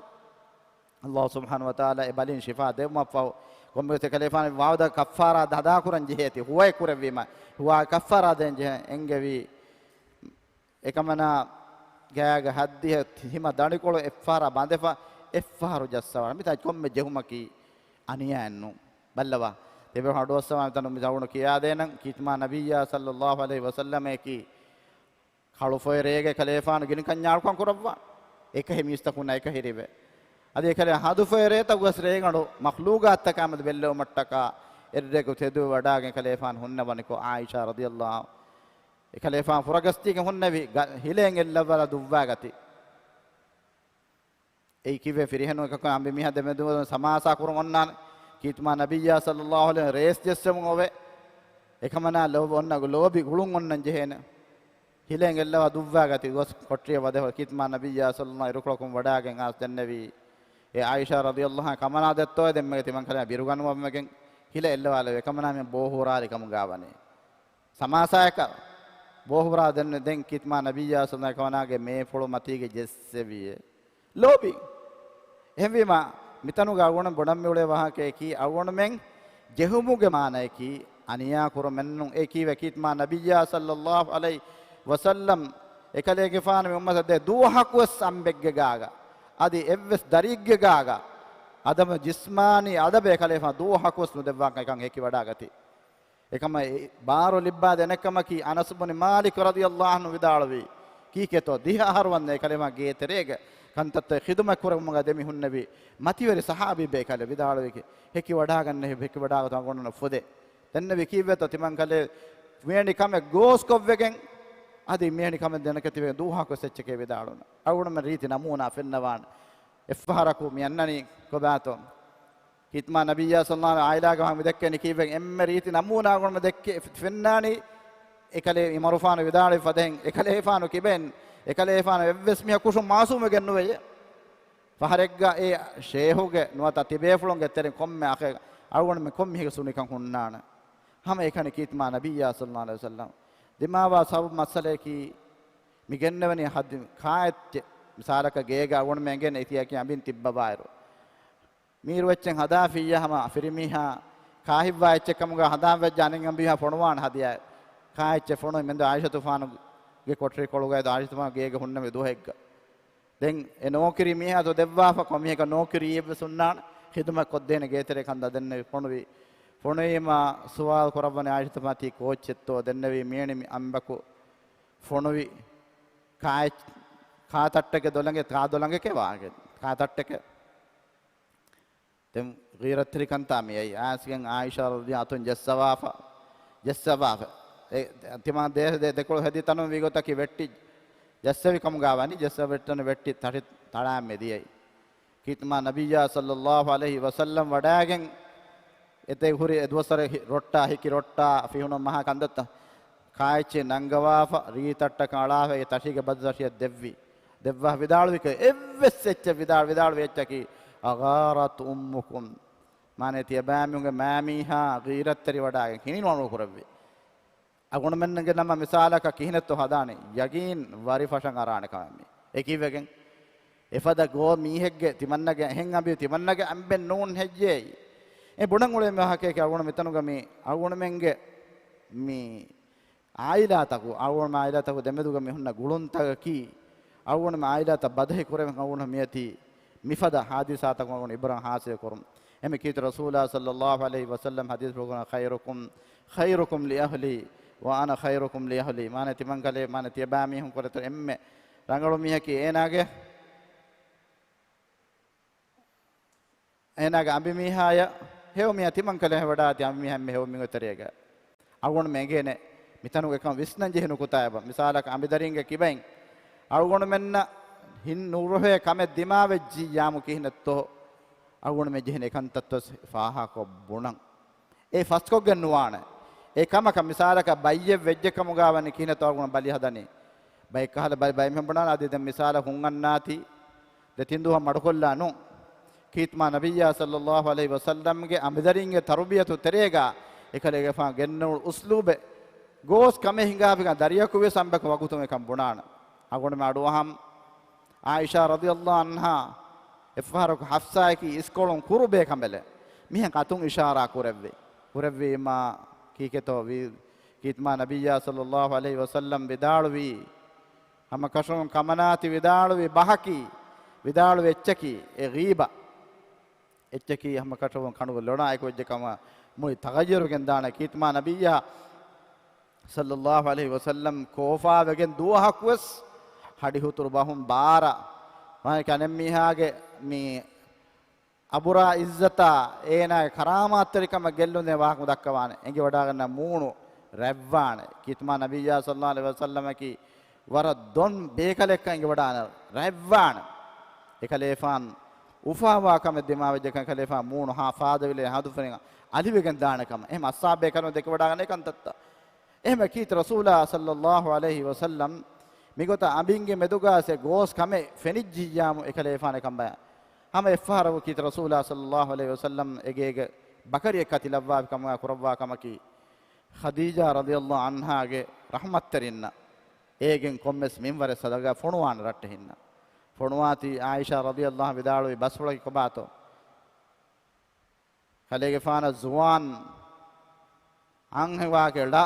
ﷲ ސުބްޙާނަހޫ ވަ ތަޢާލާ އެ ބަލިން ޝިފާ ދެއްވުމަށްފަހު، ކޮންމެވެސް އެކަލޭފާނު ވާދަ ކައްފާރާ އަދާކުރަން ޖެހޭތީ، ހުވައެއް ކުރެއްވީމަ، ހުވާ ކައްފާރާ ދޭން ޖެހެން އެންގެވީ. އެކަމަނާ ގާގަ ހައްދިހަ ހިމަ ދަނޑިކޮޅު އެއްފަހަރާ ބަނދެފަ، އެއްފަހަރު ޖައްސަވާ. މިތާ ކޮންމެ ޖެހުމަކީ އަނިޔާއެއް ނޫން. ބައްލަވާ. ތިބޭފުޅުން އަޑުއައްސަވާ މިތަނު މި ޒަވުނު ކިޔާދޭނަން، ކީރިތި މާ ނަބިއްޔާ ޞައްލައްލާހު ޢަލައިހި ވަސައްލަމައަކީ، ކަޅުފޮއެ ރޭގެ ކަލޭފާނު ގިނި ކަންޏާ އަޅުކަން ކުރައްވާ. އެކަހެ މީސްތަކުންނާ އެކަހެރިވެ. އަދި އެކަލޭ ހަދުފޮއެ ރޭތައް ވެސް ރޭގަނޑު މަޚްލޫގާތަކާމެދު ބެއްލެވުމަށްޓަކާ އެއްރޭގަ ތެދުވެ ވަޑާގެން ކަލޭފާނު ހުންނަވަނިކޮށް، ޢާއިޝާ ރަޟިޔައްލާހު އެކަލޭފާނު ފުރަގަސްދީގެން ހުންނެވި، ގަ، ހިލައިން އެއްލައްވާލާ ދުއްވާގަތީ. އެއީ ކީއްވެ ފިރިހެނުން އެކަކު އަނބިމީހާ ދެމެދުވަން ސަމާސާ ކުރަން އޮންނާނެ. ކީރިތި މާ ނަބިއްޔާ ޞައްލައްލާހު ޢަލައިހި ވަސައްލަމަ ރޭސް ޖެއްސެމުން އޮވެ. އެކަމަނާ ލޯބި އޮންނަ، ލޯބި ގުޅުން އޮންނަން ޖެހޭނެ. ހިލައިން އެއްލަވާ ދުއްވާގަތީ ގޮސް ކޮޓަރިއަށް ވަދެފަ ކީރިތި މާ ނަބިއްޔާ ޞައްލައްލާހު ޢަލައިހި ވަސައްލަމަ އިރުކޮޅަކުން ވަޑާގެން އާސް ދެންނެވީ. އޭ ޢާއިޝާ ރަޟިޔައްލާހު ޢަންހާ ކަމަނާ ދެއްތޯއޭ ދެންމެގެ ތިމަން ކަލޭ ބިރުގަނުމަށްވެގެން ހިލަ އެއްލަވާލެވޭ. އެކަމަނާ މި ބޯހޫރާލި ކަމުގާ ވަނީ. ސަމާސާޔަކަށް ބޯހުރާ ދެން، ދެން ކީރިތި މާ ނަބިއްޔާ ޞައްލައްލާހު ޢަލައިހި ވަސައްލަމަ އެކަމަނާގެ މޭފުޅު މަތީގަ ޖެއްސެވިއޭ. ލޯބި. އެހެންވީމާ، މިތަނުގަ އަޅުގަނޑު ބުނަން މިއުޅޭ ވާހަކައަކީ، އަޅުގަނޑުމެން ޖެހުމުގެ މާނައަކީ، އަނިޔާ ކުރުމެއްނޫން. އެ ކީއްވެ ކީރިތި މާ ނަބިއްޔާ ޞައްލައްލާހު ޢަލައިހި ވަސައްލަމަ އެކަލޭގެފާނު މި އުއްމަތަށް ދެ ދުވަހަކުވެސް އަނބެއްގެ ގާގަ، އަދި އެއްވެސް ދަރިއެއްގެ ގާގަ، އަދަބު ޖިސްމާނީ އަދަބެއް އެކަލޭގެފާނު ދުވަހަކުވެސް ނުދެއްވާކަން އެކަން ހެކިވަޑާގަތީ. އެކަމަށް އެ ބާރު ލިއްބާދޭ އަނެއްކަމަކީ، އަނަސް ބުނި މާލިކު ރަޟިޔައްލާހު ޢަންހު ވިދާޅުވީ، ކީކޭތޯ ދިހަ އަހަރު ވަންދެން އެކަލޭގެފާނު ގޭ ތެރޭގަ ކަންތައްތައް ޚިދުމަތް ކުރަމުގަ ދެމި ހުންނެވި މަތިވެރި ޞަޙާބީ ބޭކަލެއް ވިދާޅުވީ، ހެކިވަޑާގަންނަ، ހެކިވަޑާގަތު އަޅުގަނޑުމެންނަށް ފުދޭ. ދެންނެވި ކީއްވެތޯ ތިމަން ކަލޭ މިވެނި ކަމެއް ގޯސްކޮށްވެގެން، އަދި މިވެނި ކަމެއް ދެނެކެތިވެގެން ދުވަހަކުވެސް އެއްޗެކޭ ވިދާޅުވަން. އަޅުގަނޑުމެން ރީތި ނަމޫނާ ފެންނަވާނެ. އެއްފަހަރަކު މި އަންނަނީ ކޮބާތޯ؟ ކީތްމާ ނަބިއްޔާ ޞައްލައްލާހު ޢަލައިހި ވަސައްލަމް މި ދެއްކެނީ ކީއްވެގެން؟ އެންމެ ރީތި ނަމޫނާ ގުޅުން ދެއްކެ ފެންނާނީ އެކަލޭ ޢުމަރުފާނު ވިދާޅުވި ފަދައިން، އެކަލޭފާނު ކިބައިން، އެކަލޭފާނު އެއްވެސް މީހަކު ކުށުން މާސޫމެއްގެން ނުވެޔޭ. ފަހަރެއްގަ އެ ޝޭހުގެ ނުވަތަ ތިބޭފުޅުންގެ ތެރެއިން ކޮންމެ އަޚެއް އަޅުގަނޑުމެން ކޮން މީހެއްގެ ސުނިކަން ހުންނާނެ؟ ހަމަ އެކަނި ކީތްމާ ނަބިއްޔާ ޞައްލައްލާހު ޢަލައިހި ވަސައްލަމް ދިމާވާ ސަބަބު މައްސަލަޔަކީ، މި ގެންނެވެނީ ހައްދި ކާއެއްޗެއް. މިސާލަކަށް ގޭގަ އަޅުގަނޑުމެން އެނގޭނެ އެތިޔަކީ އަނބިން ތިއްބަވާއިރު. މީރު އެއްޗެއް ހަދާފިއްޔާ ހަމަ ފިރިމީހާ ކާހިއްވާ އެއްޗެއް ކަމުގަ ހަނދާން ވެއްޖެ އަނެއް އަނބިމީހާ ފޮނުވާނެ ހަދިޔާ ކާއެއްޗެއް ފޮނުވި މެންދު ޢާއިޝަތުފާނުގެ ކޮޓަރިކޮޅުގައި ދޯ ޢާއިޝަތުފާނު ގޭގަ ހުންނެވި ދުވަހެއްގަ. ދެން އެ ނޯކިރި މީހާ ދޯ ދެއްވާފަ ކޮންމެހެކަ ނޯކިރީއެއްވެސް ހުންނާނެ ޚިދުމަތް ކޮށްދޭނެ ގޭތެރެކަން ދާ ދެންނެވި ފޮނުވި. ފޮނުވީމާ ސުވާލު ކުރައްވަނީ ޢާއިޝަތުފާ ތީ ކޯއްޗެއްތޯ ދެންނެވީ މިއެނި މި އަނބަކު ފޮނުވި ކާއެއް-، ކާ ތައްޓެއްގެ ދޮލަނގެ-، ކާ ދޮލަނގެކޭ ވާގެ-، ކާ ތައްޓެކޭ. ދެން ޣީރަތްތެރިކަންތާ މިއައީ. އާސިގެން ޢާއިޝާ ރަޟިޔަ އަތުން ޖެއްސަވާފަ، ޖެއްސަވާފަ. އެ ތިމާ ދޭ-، ދޭ-، ދެކޮޅު ހެދި ތަނުން ވީގޮތަކީ ވެއްޓި ޖެއްސެވި ކަމުގާ ވަނީ، ޖެއްސަވެއްޓަން ވެއްޓި ތަށި ތަޅާން މެދިޔައީ. ކީތްމާ ނަބިއްޔާ ޞައްލައްލާހު ޢަލައިހި ވަސައްލަމް ވަޑާގެން އެތެއް ހުރި އެ ދުވަސްވަރެއް ހި-، ރޮއްޓާ ހިކި ރޮއްޓާ ފިހުނު މަހާ ކަންތައްތައް ކާއެއްޗެއް ނަންގަވާފަ، ރީތައްޓަކަށް އަޅާފަ، އެ ތަށީގެ ބަދަލު ތަށިއަށް ދެއްވި. ދެއްވާ ވިދާޅުވި ކަ-، އެއްވެސް އެއްޗެއް ވިދާޅު-، ވިދާޅުވި އެއްޗަކީ، "أغارت أمكم." މާނަ ތިޔަބައިމީހުންގެ މައިމީހާ ޣީރަތްތެރި ވަޑާގެން ކިނިނުވަން ކުރެއްވި. އަޅުގަނޑުމެންގެ ނަމަ މިސާލަކަށް ކިހިނެއްތޯ ހަދާނީ؟ ޔަގީން ވަރި ފަށަން އަރާނެ ކަމެއް މީ. އެކީވެގެން އެފަދަ ގޯ މީހެއްގެ ތިމަންނަގެ އެހެން އަނބި ތިމަންނަގެ އަނބެއް ނޫން ހެއްޔޭ؟ އެ ބުނަން އުޅޭ މި ވާހަކަޔަކީ އަޅުގަނޑު މިތަނުގަ މި އަޅުގަނޑުމެންގެ މި ޢާއިލާތަކު، އަޅުގަނޑުމެ ޢާއިލާތަކު ދެމެދުގަ މި ހުންނަ ގުޅުންތަކަކީ، އަޅުގަނޑުމެ ޢާއިލާތައް ބަދަހި ކުރެވެން އަޅުގަނޑު މިއޮތީ މިފަދަ ޙާދިސާތަކުން އަޅުގަނޑު ޢިބްރަތް ޙާޞިލު ކުރުން. އެމެ ކީރިތި ރަސޫލާ ޞައްލައްލާހު ޢަލައިހި ވަސައްލަމް ޙަދީޘްފުޅުގަ، "خيركم، خيركم لأهله وأنا خيركم لأهلي." މާނަ ތިމަންކަލޭ، މާނަ ތިޔަބައިމީހުން ކުރެތު އެންމެ ރަނގަޅު މީހަކީ އޭނާގެ އޭނާގެ އަނބިމީހާޔަށް ހެޔޮ މީހާ ތިމަންކަލޭ ވަޑާއި ތި އަނބިމީހާ އެންމެ ހެޔޮ މީހުންގެ ތެރޭގަ. އަޅުގަނޑުމެ އެނގޭނެ މިތަނުގަ އެކަން ވިސްނަން ޖެހި ނުކުތާއެއް ބަ. މިސާލަކަށް އަނބިދަރިންގެ ކިބައިން އަޅުގަނޑުމެންނަށް ހިން ނުރުހޭ ކަމެއް ދިމާވެއްޖިއްޔާމު ކިހިނެއްތޯ އަޅުގަނޑުމެ ޖެހެނީ އެކަންތައްތައް ފާހަގަކޮށް ބުނަން. އެ ފަސްކޮށްގެން ނުވާނެ. އެ ކަމަކަށް މިސާލަކަށް ބައްޔެއް ވެއްޖެ ކަމުގާ ވަނީ ކިހިނެއްތޯ އަޅުގަނޑު ބަލި ހަދަނީ. ބައެއް ކަހަލަ ބަ-، ބައެއް މިހެން ބުނާނެ އަދި ދެން މިސާލަށް ހުން އަންނާތީ ދެތިން ދުވަހަށް މަޑުކޮށްލާ ނޫން. ކީތްމާ ނަބިއްޔާ ޞައްލައްލާހު ޢަލައިހި ވަސައްލަމްގެ އަނބިދަރިންގެ ތަރުބިޔަތު ތެރޭގަ އެކަލޭގެފާން ގެންނެވުނު އުސްލޫބެއް ގޯސް ކަމެއް ހިނގާފިކަން ދަރިޔަކު ވިޔަސް އަނބަކު ވަގުތުން އެކަން ބުނާނެ. އަޅުގަނޑުމެ އަޑުއަހަން ޢާއިޝާ ރަޟިޔައްލާހު ޢަންހާ އެއްފަހަރަކު ޙަފްޞާއަކީ އިސްކޮޅުން ކުރުބޭ ކަނބަލެއް މިހެން އަތުން އިޝާރާ ކުރެއްވި. ކުރެއްވީމާ ކީކޭތޯ ވީ؟ ކީތްމާ ނަބިއްޔާ ޞައްލައްލާހު ޢަލައިހި ވަސައްލަމް ވިދާޅުވީ، ހަމަކަށަވަރުން ކަމަނާތި ވިދާޅުވި ބަހަކީ، ވިދާޅުވި އެއްޗަކީ، އެ ޣީބަ އެއްޗަކީ ހަމަކަށަވަރުން ކަނޑުގަ ލޮނާ އެކު ވެއްޖެ ކަމަށް މުޅި ތަޣައްޔަރު ގެންދާނެ. ކީތްމާ ނަބިއްޔާ ޞައްލައްލާހު ޢަލައިހި ވަސައްލަމް ކޯފާވެގެން ދުވަހަކުވެސް ހަޑިހުތުރު ބަހުން ބާރަ، މާނަ އަނެއްމީހާގެ މި އަބުރާ އިއްޒަތާ އޭނާގެ ކަރާމާތްތެރިކަމަށް ގެއްލުންދޭ ވާހަކަ ދައްކަވާނެ. އެނގިވަޑާގަންނަ މޫނު ރަތްވާނެ. ކީތްމާ ނަބިއްޔާ ޞައްލައްލާހު ޢަލައިހި ވަސައްލަމަކީ ވަރަށް ދޮން ބޭކަލެއްކަން އެނގިވަޑާނެ ރަތްވާނެ. އެކަލޭފާން އުފާވާ ކަމެއް ދިމާވެއްޖެކަން އެކަލޭފާން މޫނު ހާ ފާދަވިލެ ހަދުފަރިން އަލިވެގެން ދާނެ ކަމަށް. އެހެން އަޞްޙާބޭކަލުން ދެކެވަޑާގަންނަ އެކަންތައްތައް. އެހެންވެ ކީރިތި ރަސޫލާ ޞައްލައްލާހު ޢަލައިހި ވަސައްލަމް މިގޮތަށް އަނބިންގެ މެދުގާސް އެ ގޯސް ކަމެއް ފެނިއްޖިއްޔާމު އެކަލޭފާނެ ކަނބަޔާ. ހަމަ އެއްފަހަރަކު ކީރިތި ރަސޫލާ ޞައްލައްލާހު ޢަލައިހި ވަސައްލަމް އެގޭގެ ބަކަރިއެއް ކަތިލައްވާފި ކަމުގާ ކުރައްވާ ކަމަކީ، ޚަދީޖާ ރަޟިޔައްލާހު ޢަންހާގެ ރަޙްމަތްތެރިންނަށް އޭގެން ކޮންމެސް މިންވަރެއް ސަދަގާ ފޮނުވާނެ ރައްޓެހިންނަށް. ފޮނުވާތީ ޢާއިޝާ ރަޟިޔައްލާހު ވިދާޅުވި ބަސްފުޅަކީ ކޮބާތޯ؟ ކަލޭގެފާނަށް ޒުވާން އަންހެވާގެ ޅަ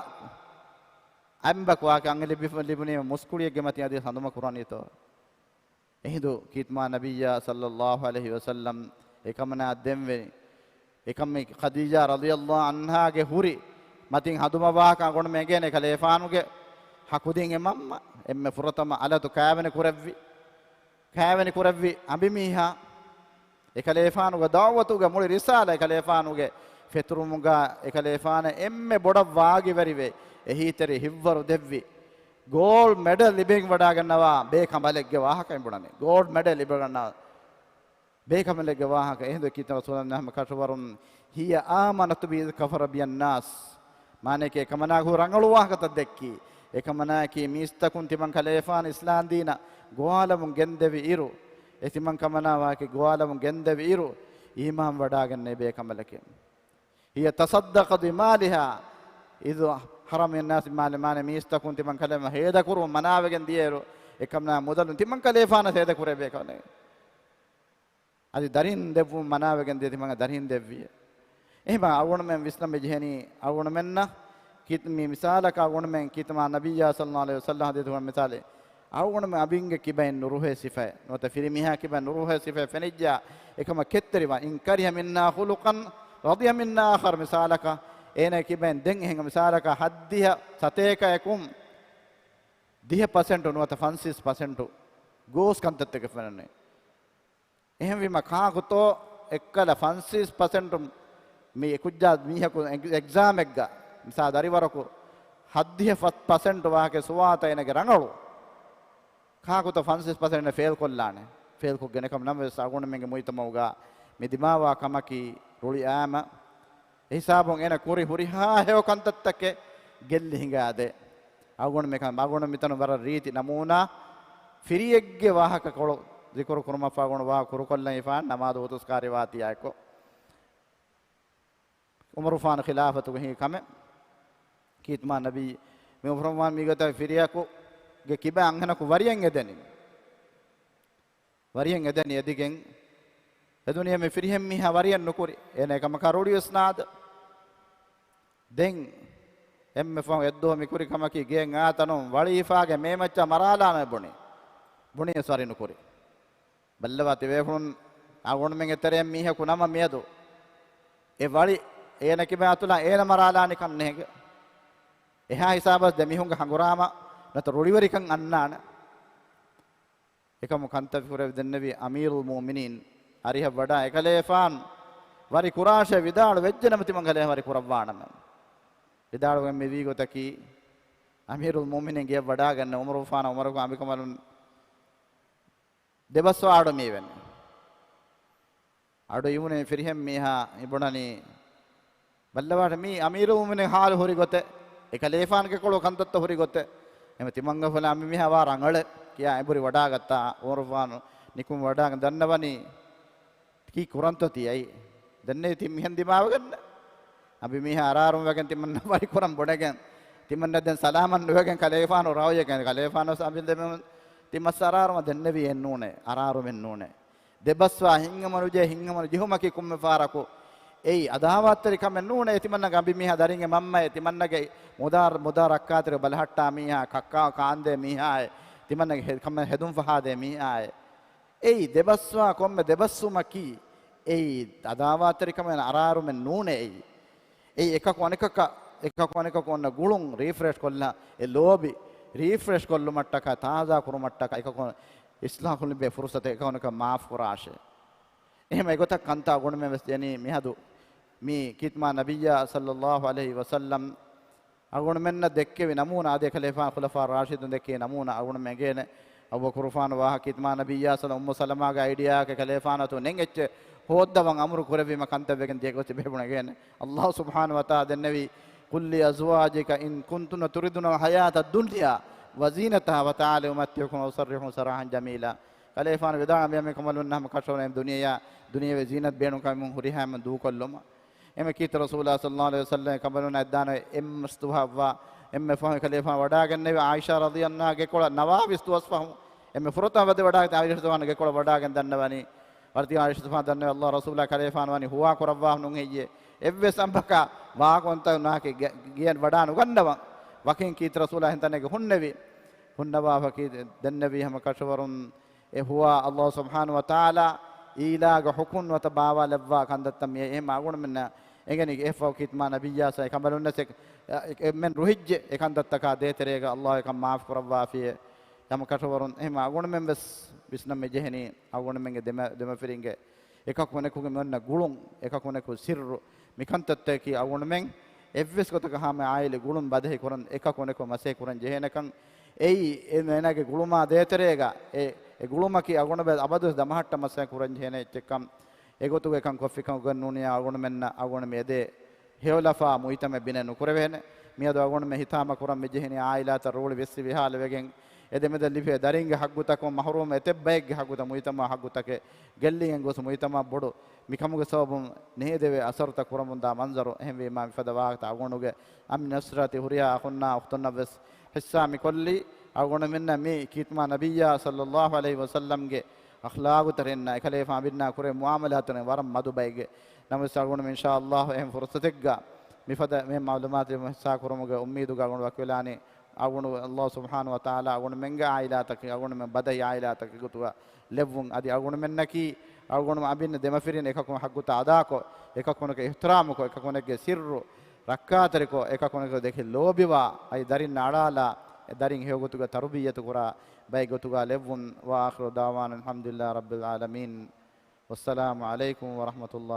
އަނބަކު ވާކެ އަންހެ ލިބި-، ލިބުނީމަ މުސްކުޅިއެއްގެ މަތިން އަދި ހަނދުމަ ކުރަނީތޯ؟ އެހިނދު ކީތްމާ ނަބިއްޔާ ޞައްލައްލާހު ޢަލައިހި ވަސައްލަމް އެކަމަނާ ދެންވެ، އެކަމީ ޚަދީޖާ ރަޟިޔައްލާހު ޢަންހާގެ ހުރި މަތިން ހަނދުމަވާކަން އަޅުގަނޑުމެ އެނގޭނެ ކަލޭފާނުގެ ޙަޤުދީން އެ މަންމަ އެންމެ ފުރަތަމަ އަލަތު ކައިވެނި ކުރެއްވި، ކައިވެނި ކުރެއްވި އަނބިމީހާ. އެކަލޭފާނުގެ ދަޢުވަތުގެ މުޅި ރިސާލަ އެކަލޭފާނުގެ ފެތުރުމުގަ އެކަލޭފާނަށް އެންމެ ބޮޑަށް ވާގިވެރިވެ، އެހީތެރި ހިތްވަރު ދެއްވި، ގޯލްޑް މެޑަލް ލިބިގެން ވަޑާގަންނަވާ ބޭކަނބަލެއްގެ ވާހަކަ އެނބުނަނީ. ގޯލްޑް މެޑަލް ލިބިގަންނަވާ. ބޭކަނބަލެއްގެ ވާހަކަ އެހިނދު ކީރިތި ރަސޫލާ ހަމަ ކަށަވަރުން، "ހިޔަ އާމަނަތު އިޒް ކަފަރަ ބިހައް ނާސް." މާނައަކީ އެކަމަނާ ހުރި ރަނގަޅު ވާހަކަތައް ދެއްކީ. އެކަމަނާއަކީ މީސްތަކުން ތިމަން ކަލޭފާނު އިސްލާމް ދީނަށް ގޮވާލަމުން ގެންދެވި އިރު، އެ ތިމަން ކަމަނާ ވާހަކަ ގޮވާލަމުން ގެންދެވި އިރު، އީމާން ވަޑާގެންނެވި ބޭކަނބަލެކޭ. "ހިޔަ ތަޞައްދަޤަ ބިމާލިހާ އިޒް ހަރަމަ ނާސް މާލެ." މާނަ މީސްތަކުން ތިމަން ކަލޭފާނު ހޭދަކުރުން މަނާވެގެން ދިޔައިރު، އެކަމަނާ މުދަލުން ތިމަން ކަލޭފާނަށް ހޭދަކުރެއްވި ކަމެއް. އަދި ދަރިން ދެއްވުން މަނާވެގެން ދިޔަ ތިމަން ދަރިން ދެއްވި. އެހެންވީމަ އަޅުގަނޑުމެން ވިސްނަން ޖެހެނީ، އަޅުގަނޑުމެންނަށް ކި-، މި މިސާލަކަށް އަޅުގަނޑުމެން ކީރިތި ނަބިއްޔާ ޞައްލައްލާހު ޢަލައިހި ވަސައްލަމް ޙަދީޘް ކުރަން މިސާލެއް، އަޅުގަނޑުމެން އަނބިންގެ ކިބައިން ނުރުހޭ ސިފައެއް ނުވަތަ ފިރިމީހާ ކިބައިން ނުރުހޭ ސިފައެއް ފެނިއްޖާ، އެކަމަށް ކެތްތެރިވާ، "އިން ކަރިހަ މިންނާ ޚުލުޤަން ރަޟިޔަ މިންނާ އާޚަރު." މިސާލަކަށް އޭނަ ކިބައިން ދެން އެހެން މިސާލަކަށް ހައްދިހަ ސަތޭކައަކުން ދިހަ ޕަސެންޓު ނުވަތަ ފަންސީސް ޕަސެންޓު ގޯސް ކަންތައްތަކެއް ފެންނަނީ. އެހެންވީމަ ކާކުތޯ އެއްކަލަ ފަންސީސް ޕަސެންޓު މި އެކުއްޖާ މީހަކު އެގް-، އެގްޒާމެއްގަ މިސާ ދަރިވަރަކު ހައްދިހަ ފަސް ޕަސެންޓު ވާހަކަ ސުވާތައިނެގެ ރަނގަޅު. ކާކުތޯ ފަންސީސް ޕަސެންޓް ފެއިލް ކޮށްލާނެ. ފެއިލް ކޮށްގެނެ ކަމަށް ނަމަވެސް އަޅުގަނޑުމެންގެ މުޖްތަމަޢުގަ މި ދިމާވާ ކަމަކީ ރުޅި އާމަ. އެހިސާބުން އޭނަ ކުރި ހުރިހާ ހެޔޮ ކަންތައްތަކެއް ގެއްލި ހިނގާދޭ. އަޅުގަނޑު މިކަން، އަޅުގަނޑު މިތަނު ވަރަށް ރީތި ނަމޫނާ ފިރިއެއްގެ ވާހަކަކޮޅު ޒިކުރު ކުރުމަށްފަހު އަޅުގަނޑު ވާ ކުރުކޮށްލަން ހިފާން ނަމާދު ވަގުތު ސްކާރިވާތީއާއެކު. ޢުމަރުފާނު ޚިލާފަތުގަ ހިނގި ކަމެއް. ކީރިތި ނަބީ މި ޢުމަރުފާނު މީގޮތަށް ފިރިޔަކުގެ ކިބައިން އަންހެނަކު ވަރިއެއް އެދެނީ. ވަރިއެއް އެދެނީ އެދިގެން އެދުނިޔެ މި ފިރިހެން މީހާ ވަރިއެއް ނުކުރި. އޭނަ އެކަމަކާ ރުޅިވެސް ނާދެ. ދެން އެންމެ ފަހު އެއްދުވަހު މި ކުރި ކަމަކީ ގެއަށް އާ ތަނުން ވަޅި ހިފާގެން މޭމައްޗަށް މަރާލާނަމޭ ބުނި. ބުނިޔަސް ވަރި ނުކުރި. ބައްލަވާ ތިބޭފުޅުން އަޅުގަނޑުމެންގެ ތެރެއިން މީހަކު ނަމަ މިއަދު އެ ވަޅި އޭނަ ކިބައިން އަތުލާ އޭނަ މަރާލާނެ ކަން ނޭނގެ. އެހާ ހިސާބަށް ދެ މީހުންގެ ހަނގުރާމަ ނުވަތަ ރުޅިވެރިކަން އަންނާނެ. އެކަމު ކަންތައް ކުރެވި ދެންނެވި އަމީރުލް މުއުމިނީން އަރިހަށް ވަޑާ އެކަލޭފާން ވަރި ކުރާށޭ ވިދާޅު ވެއްޖެނަމަ ތިމަން ކަލޭ ވަރި ކުރައްވާނަމޭ. ވިދާޅުވެގެން މިވީ ގޮތަކީ، އަމީރުލް މުއުމިނީން ގެއަށް ވަޑާގެން ޢުމަރު ފާނަ ޢުމަރުގެ އަނބިކަނބަލުން ދެބަސްވާ އަޑު މިއިވެން. އަޑު އިވުނޭ ފިރިހެން މީހާ އިބުނަނީ، ބައްލަވާށޭ މީ އަމީރުލް މުއުމިނީން ހާލު ހުރި ގޮތެއް، އެކަލޭފާނުގެ ކޮޅު ކަންތައްތައް ހުރި ގޮތެއް. އެމަ ތިމަން ގަފުލާ މި މީހާ ވާ ރަނގަޅެއް ކިޔާ އެނބުރި ވަޑާގަތާ ޢުމަރު ފާނު ނިކުމެ ވަޑާގެން ދަންނަވަނީ ކީ ކުރަންތޯ ތި އައީ؟ ދެންނެވި ތި މިހެން ދިމާވެގެން. އަނބި މީހާ އަރާރުމަށް ވެގެން ތިމަންނަ ވަރި ކުރަން ބުނެގެން، ތިމަންނަ ދެން ސަލާމަތް ނުވެގެން ކަލޭފާނު ރައުޔެގެން ކަލޭފާނު ވެސް އަނބި ދެމެން ތި މައްސަ އަރާރުމަށް ދެންނެވީ އެއްނޫނޭ، އަރާރުމެއް ނޫނޭ. ދެބަސްވާ ހިނގަމަނުޖެހޭ ހިނގަމަނު ޖެހުމަކީ ކޮންމެ ފަހަރަކު އެއީ އަދާވާތްތެރި ކަމެއް ނޫނޭ. ތިމަންނަގެ އަނބި މީހާ ދަރިންގެ މަންމައޭ، ތިމަންނަގެ މުދާ، މުދާ ރައްކާތެރި ބަލަހައްޓާ މީހާ، ކައްކާ ކާންދޭ މީހާއޭ، ތިމަންނަގެ ހެ-، ކަމެއް ހެދުން ފަހާދޭ މީހާއޭ. އެއީ ދެބަސްވާ ކޮންމެ ދެބަސްވުމަކީ، އެއީ އަދާވާތްތެރިކަމެއް އަރާރުމެއް ނޫނޭ އެއީ. އެއީ އެކަކު އަނެކަކަށް، އެކަކު އަނެކަކު އޮންނަ ގުޅުން ރީފްރެޝް ކޮށްލާ، އެ ލޯބި ރީފްރެޝް ކޮށްލުމަށްޓަކާ، ތާޒާ ކުރުމަށްޓަކާ، އެކަކު އިސްލާހު ލިބޭ ފުރުސަތެއް، އެކަކު އަނެކަކަށް މާފް ކުރާށޭ. އެހެން އެގޮތަށް ކަންތައް އަޅުގަނޑުމެން ވެސް ދެނީ މިހަދު މި ކީރިތި ނަބިއްޔާ ޞައްލައްލާހު ޢަލައިހި ވަސައްލަމް އަޅުގަނޑުމެންނަށް ދެއްކެވި ނަމޫނާ، އާދެ، ޚަލީފާ، ޚުލަފާ ރާޝިދުން ދެއްކެވި ނަމޫނާ އަޅުގަނޑުމެން އެނގޭނެ. އަބޫބަކުރުފާނު ވާހަކަ ކީރިތި ނަބިއްޔާ ޞައްލަ، އުއްމު ސަލަމާގެ އައިޑިއާއަކަށް ޚަލީފާނު އަތު ނެތް އެއްޗެއް ހޯއްދަވަން އަމުރު ކުރެއްވީމަ ކަންތައް ވެގެން ދިޔަ ގޮތް ތިބޭފުޅުން އެނގޭނެ. އައްލާހު ސުބްޙާނަހު ވަތަޢާލާ ދެންނެވީ، "قل لأزواجك إن كنتن تردن الحياة الدنيا وزينتها فتعالين أمتعكن وأسرحكن سراحا جميلا." ކަލޭފާނު ވިދާޅުވި އަނބިމީހުން ކަނބަލުންނަށް ހަމަ ކަށަވަރުން ދުނިޔެއާ، ދުނިޔެވެ ޒީނަތް ބޭނުން ކަމުން ހުރިހާ އެންމެ ދޫކޮށްލުމަށް. އެންމެ ކީރިތި ރަސޫލާ ޞައްލައްލާހު ޢަލައިހި ވަސައްލަމް ކަނބަލުން އައްދާނަ އެއްމަސް ދުވަހަށްވާ އެންމެ ފަހު ކަލޭފާނު ވަޑާގެންނެވި ޢާއިޝާ ރަޟިޔައްލާހު ޢަންހާގެ ކޮޅަށް ނަވާވީސް ދުވަސް ފަހު އެންމެ ފުރަތަމަ ވަދެ ވަޑާގެ ޢާއިޝާގެ ކޮޅަށް ވަޑާގެން ދަންނަވަނީ. ވަރަށް ތި ޢާއިޝާ ދަންނަވަނީ އައްލާހު ރަސޫލާ ކަލޭފާނު ވަނީ ހުވާ ކުރައްވާ ނުހެއްޔޭ. އެއްވެސް އަނބަކާ ވާކޮންތައް ނާކެ ގެ-، ގެއަށް ވަޑާ ނުގަންނަވަން. ވަކިން ކީރިތި ރަސޫލާ އެހެން ތަނެއްގަ ހުންނެވި. ހުންނަވާފަ ކީ ދެންނެވީ ހަމަ ކަށަވަރުން އެ ހުވާ އައްލާހު ސުބްޙާނަހު ވަތަޢާލާ އީލާގެ ޙުކުމް ނުވަތަ ބާވާލައްވާ ކަންތައްތައް މި އެހެން އަޅުގަނޑުމެންނަށް އެނގެނީ އެއަށްފަހު ކީރިތި ނަބިއްޔާ ޞައްލަ ކަނބަލުންނަށް އެ-، އެ-، އެންމެން ރުހިއްޖެ އެ ކަންތައްތަކާ ދޭތެރޭގަ އައްލާހު އެކަން މާފް ކުރައްވާފިޔޭ. ހަމަ ކަށަވަރުން އެހެން އަޅުގަނޑުމެން ވެސް ވިސްނަން މި ޖެހެނީ އަޅުގަނޑުމެންގެ ދެމަ-، ދެމަފިރިންގެ އެކަކު އަނެކުގެ މި އޮންނަ ގުޅުން، އެކަކު އަނެކު ސިއްރު، މި ކަންތައްތަކަކީ އަޅުގަނޑުމެން އެއްވެސް ގޮތަކަށް ހަމަ އާއިލީ ގުޅުން ބަދަހި ކުރަން، އެކަކު އަނެކު މަސައްކަތް ކުރަން ޖެހޭނެކަން، އެއީ އެ މޭނާގެ ގުޅުމާ ދޭތެރޭގަ އެ، އެ ގުޅުމަކީ އަގުނބެ އަބަދުވެސް ދަމަހައްޓަ މަސައްކަތް ކުރަން ޖެހޭނެ އެއްޗެއްކަން އެގޮތުގަ އެކަން ކޮށްފިކަމުގަ ނޫނިޔާ އަގުނުމެންނަށް އަގުނުމެ އެދޭ ހެޔޮލަފާ މުއިތަމެއް ބިނެ ނުކުރެވޭނެ. މިއަދު އަގުނުމެ ހިތާމަ ކުރަން މިޖެހެނީ އާއިލާތައް ރޫޅި ވެއްސި ވިހާލުވެގެން އެދެމެދަށް ލިބޭ ދަރިންގެ ހައްގުތަކުން މަހުރޫމް އެތެއް ބައެއްގެ ހައްގުތައް މުއިތަމާ ހައްގުތަކެއް ގެއްލިގެން ގޮސް މުއިތަމާ ބޮޑު މިކަމުގެ ސަބަބުން ނޭދެވޭ އަސަރުތައް ކުރަމުންދާ މަންޒަރު. އެހެންވީމާ މިފަދަ ވާހަކަތައް އަގުނުގެ އަމި ނަސްރާތި ހުރިހާ އަޚުންނާ އުޚްތުންނަށް ވެސް ހިއްސާ މިކޮށްލީ. އަޅުގަނޑުމެންނަށް މި ކީރިތިމާ ނަބިއްޔާ ޞައްލައްލާހު ޢަލައިހި ވަސައްލަމްގެ އަޚްލާގުތެރިންނާ އެކަލޭފާނު އަމިއްލާ ކުރެ މުޢާމަލާތުން ވަރަށް މަދު ބައެއްގެ. ނަމަވެސް އަޅުގަނޑުމެން އިންޝާﷲ އެހެން ފުރުޞަތެއްގަ މިފަދަ މި މަޢުލޫމާތު ހިއްސާ ކުރުމުގެ އުއްމީދުގަ އަޅުގަނޑު ވަކިވެލާނީ. އަޅުގަނޑު ﷲ ސުބްޙާނަހޫ ވަތަޢާލާ އަޅުގަނޑުމެންގެ ޢާއިލާތަކީ އަޅުގަނޑުމެން ބަދަހި ޢާއިލާތަކެއް ގޮތުގަ ލެއްވުން. އަދި އަޅުގަނޑުމެންނަކީ އަޅުގަނޑު އަބިން ދެމަފިރިން އެކަކުން ހައްގުތައް އަދާކޮށް، އެކަކުންނަކަށް އިޙްތިރާމުކޮށް، އެކަކުނެއްގެ ސިއްރު ރައްކާތެރިކޮށް، އެކަކުނެއްގެ ދެކެ ލޯބިވާ، އަދި ދަރިން އަޅާލާ، އެ ދަރިން ހެޔޮގޮތުގަ ތަރުބިއްޔަތު ކުރާ ބައެއް ގޮތުގަ ލެއްވުން. وآخر دعوانا أن الحمد لله رب العالمين. والسلام عليكم ورحمة الله.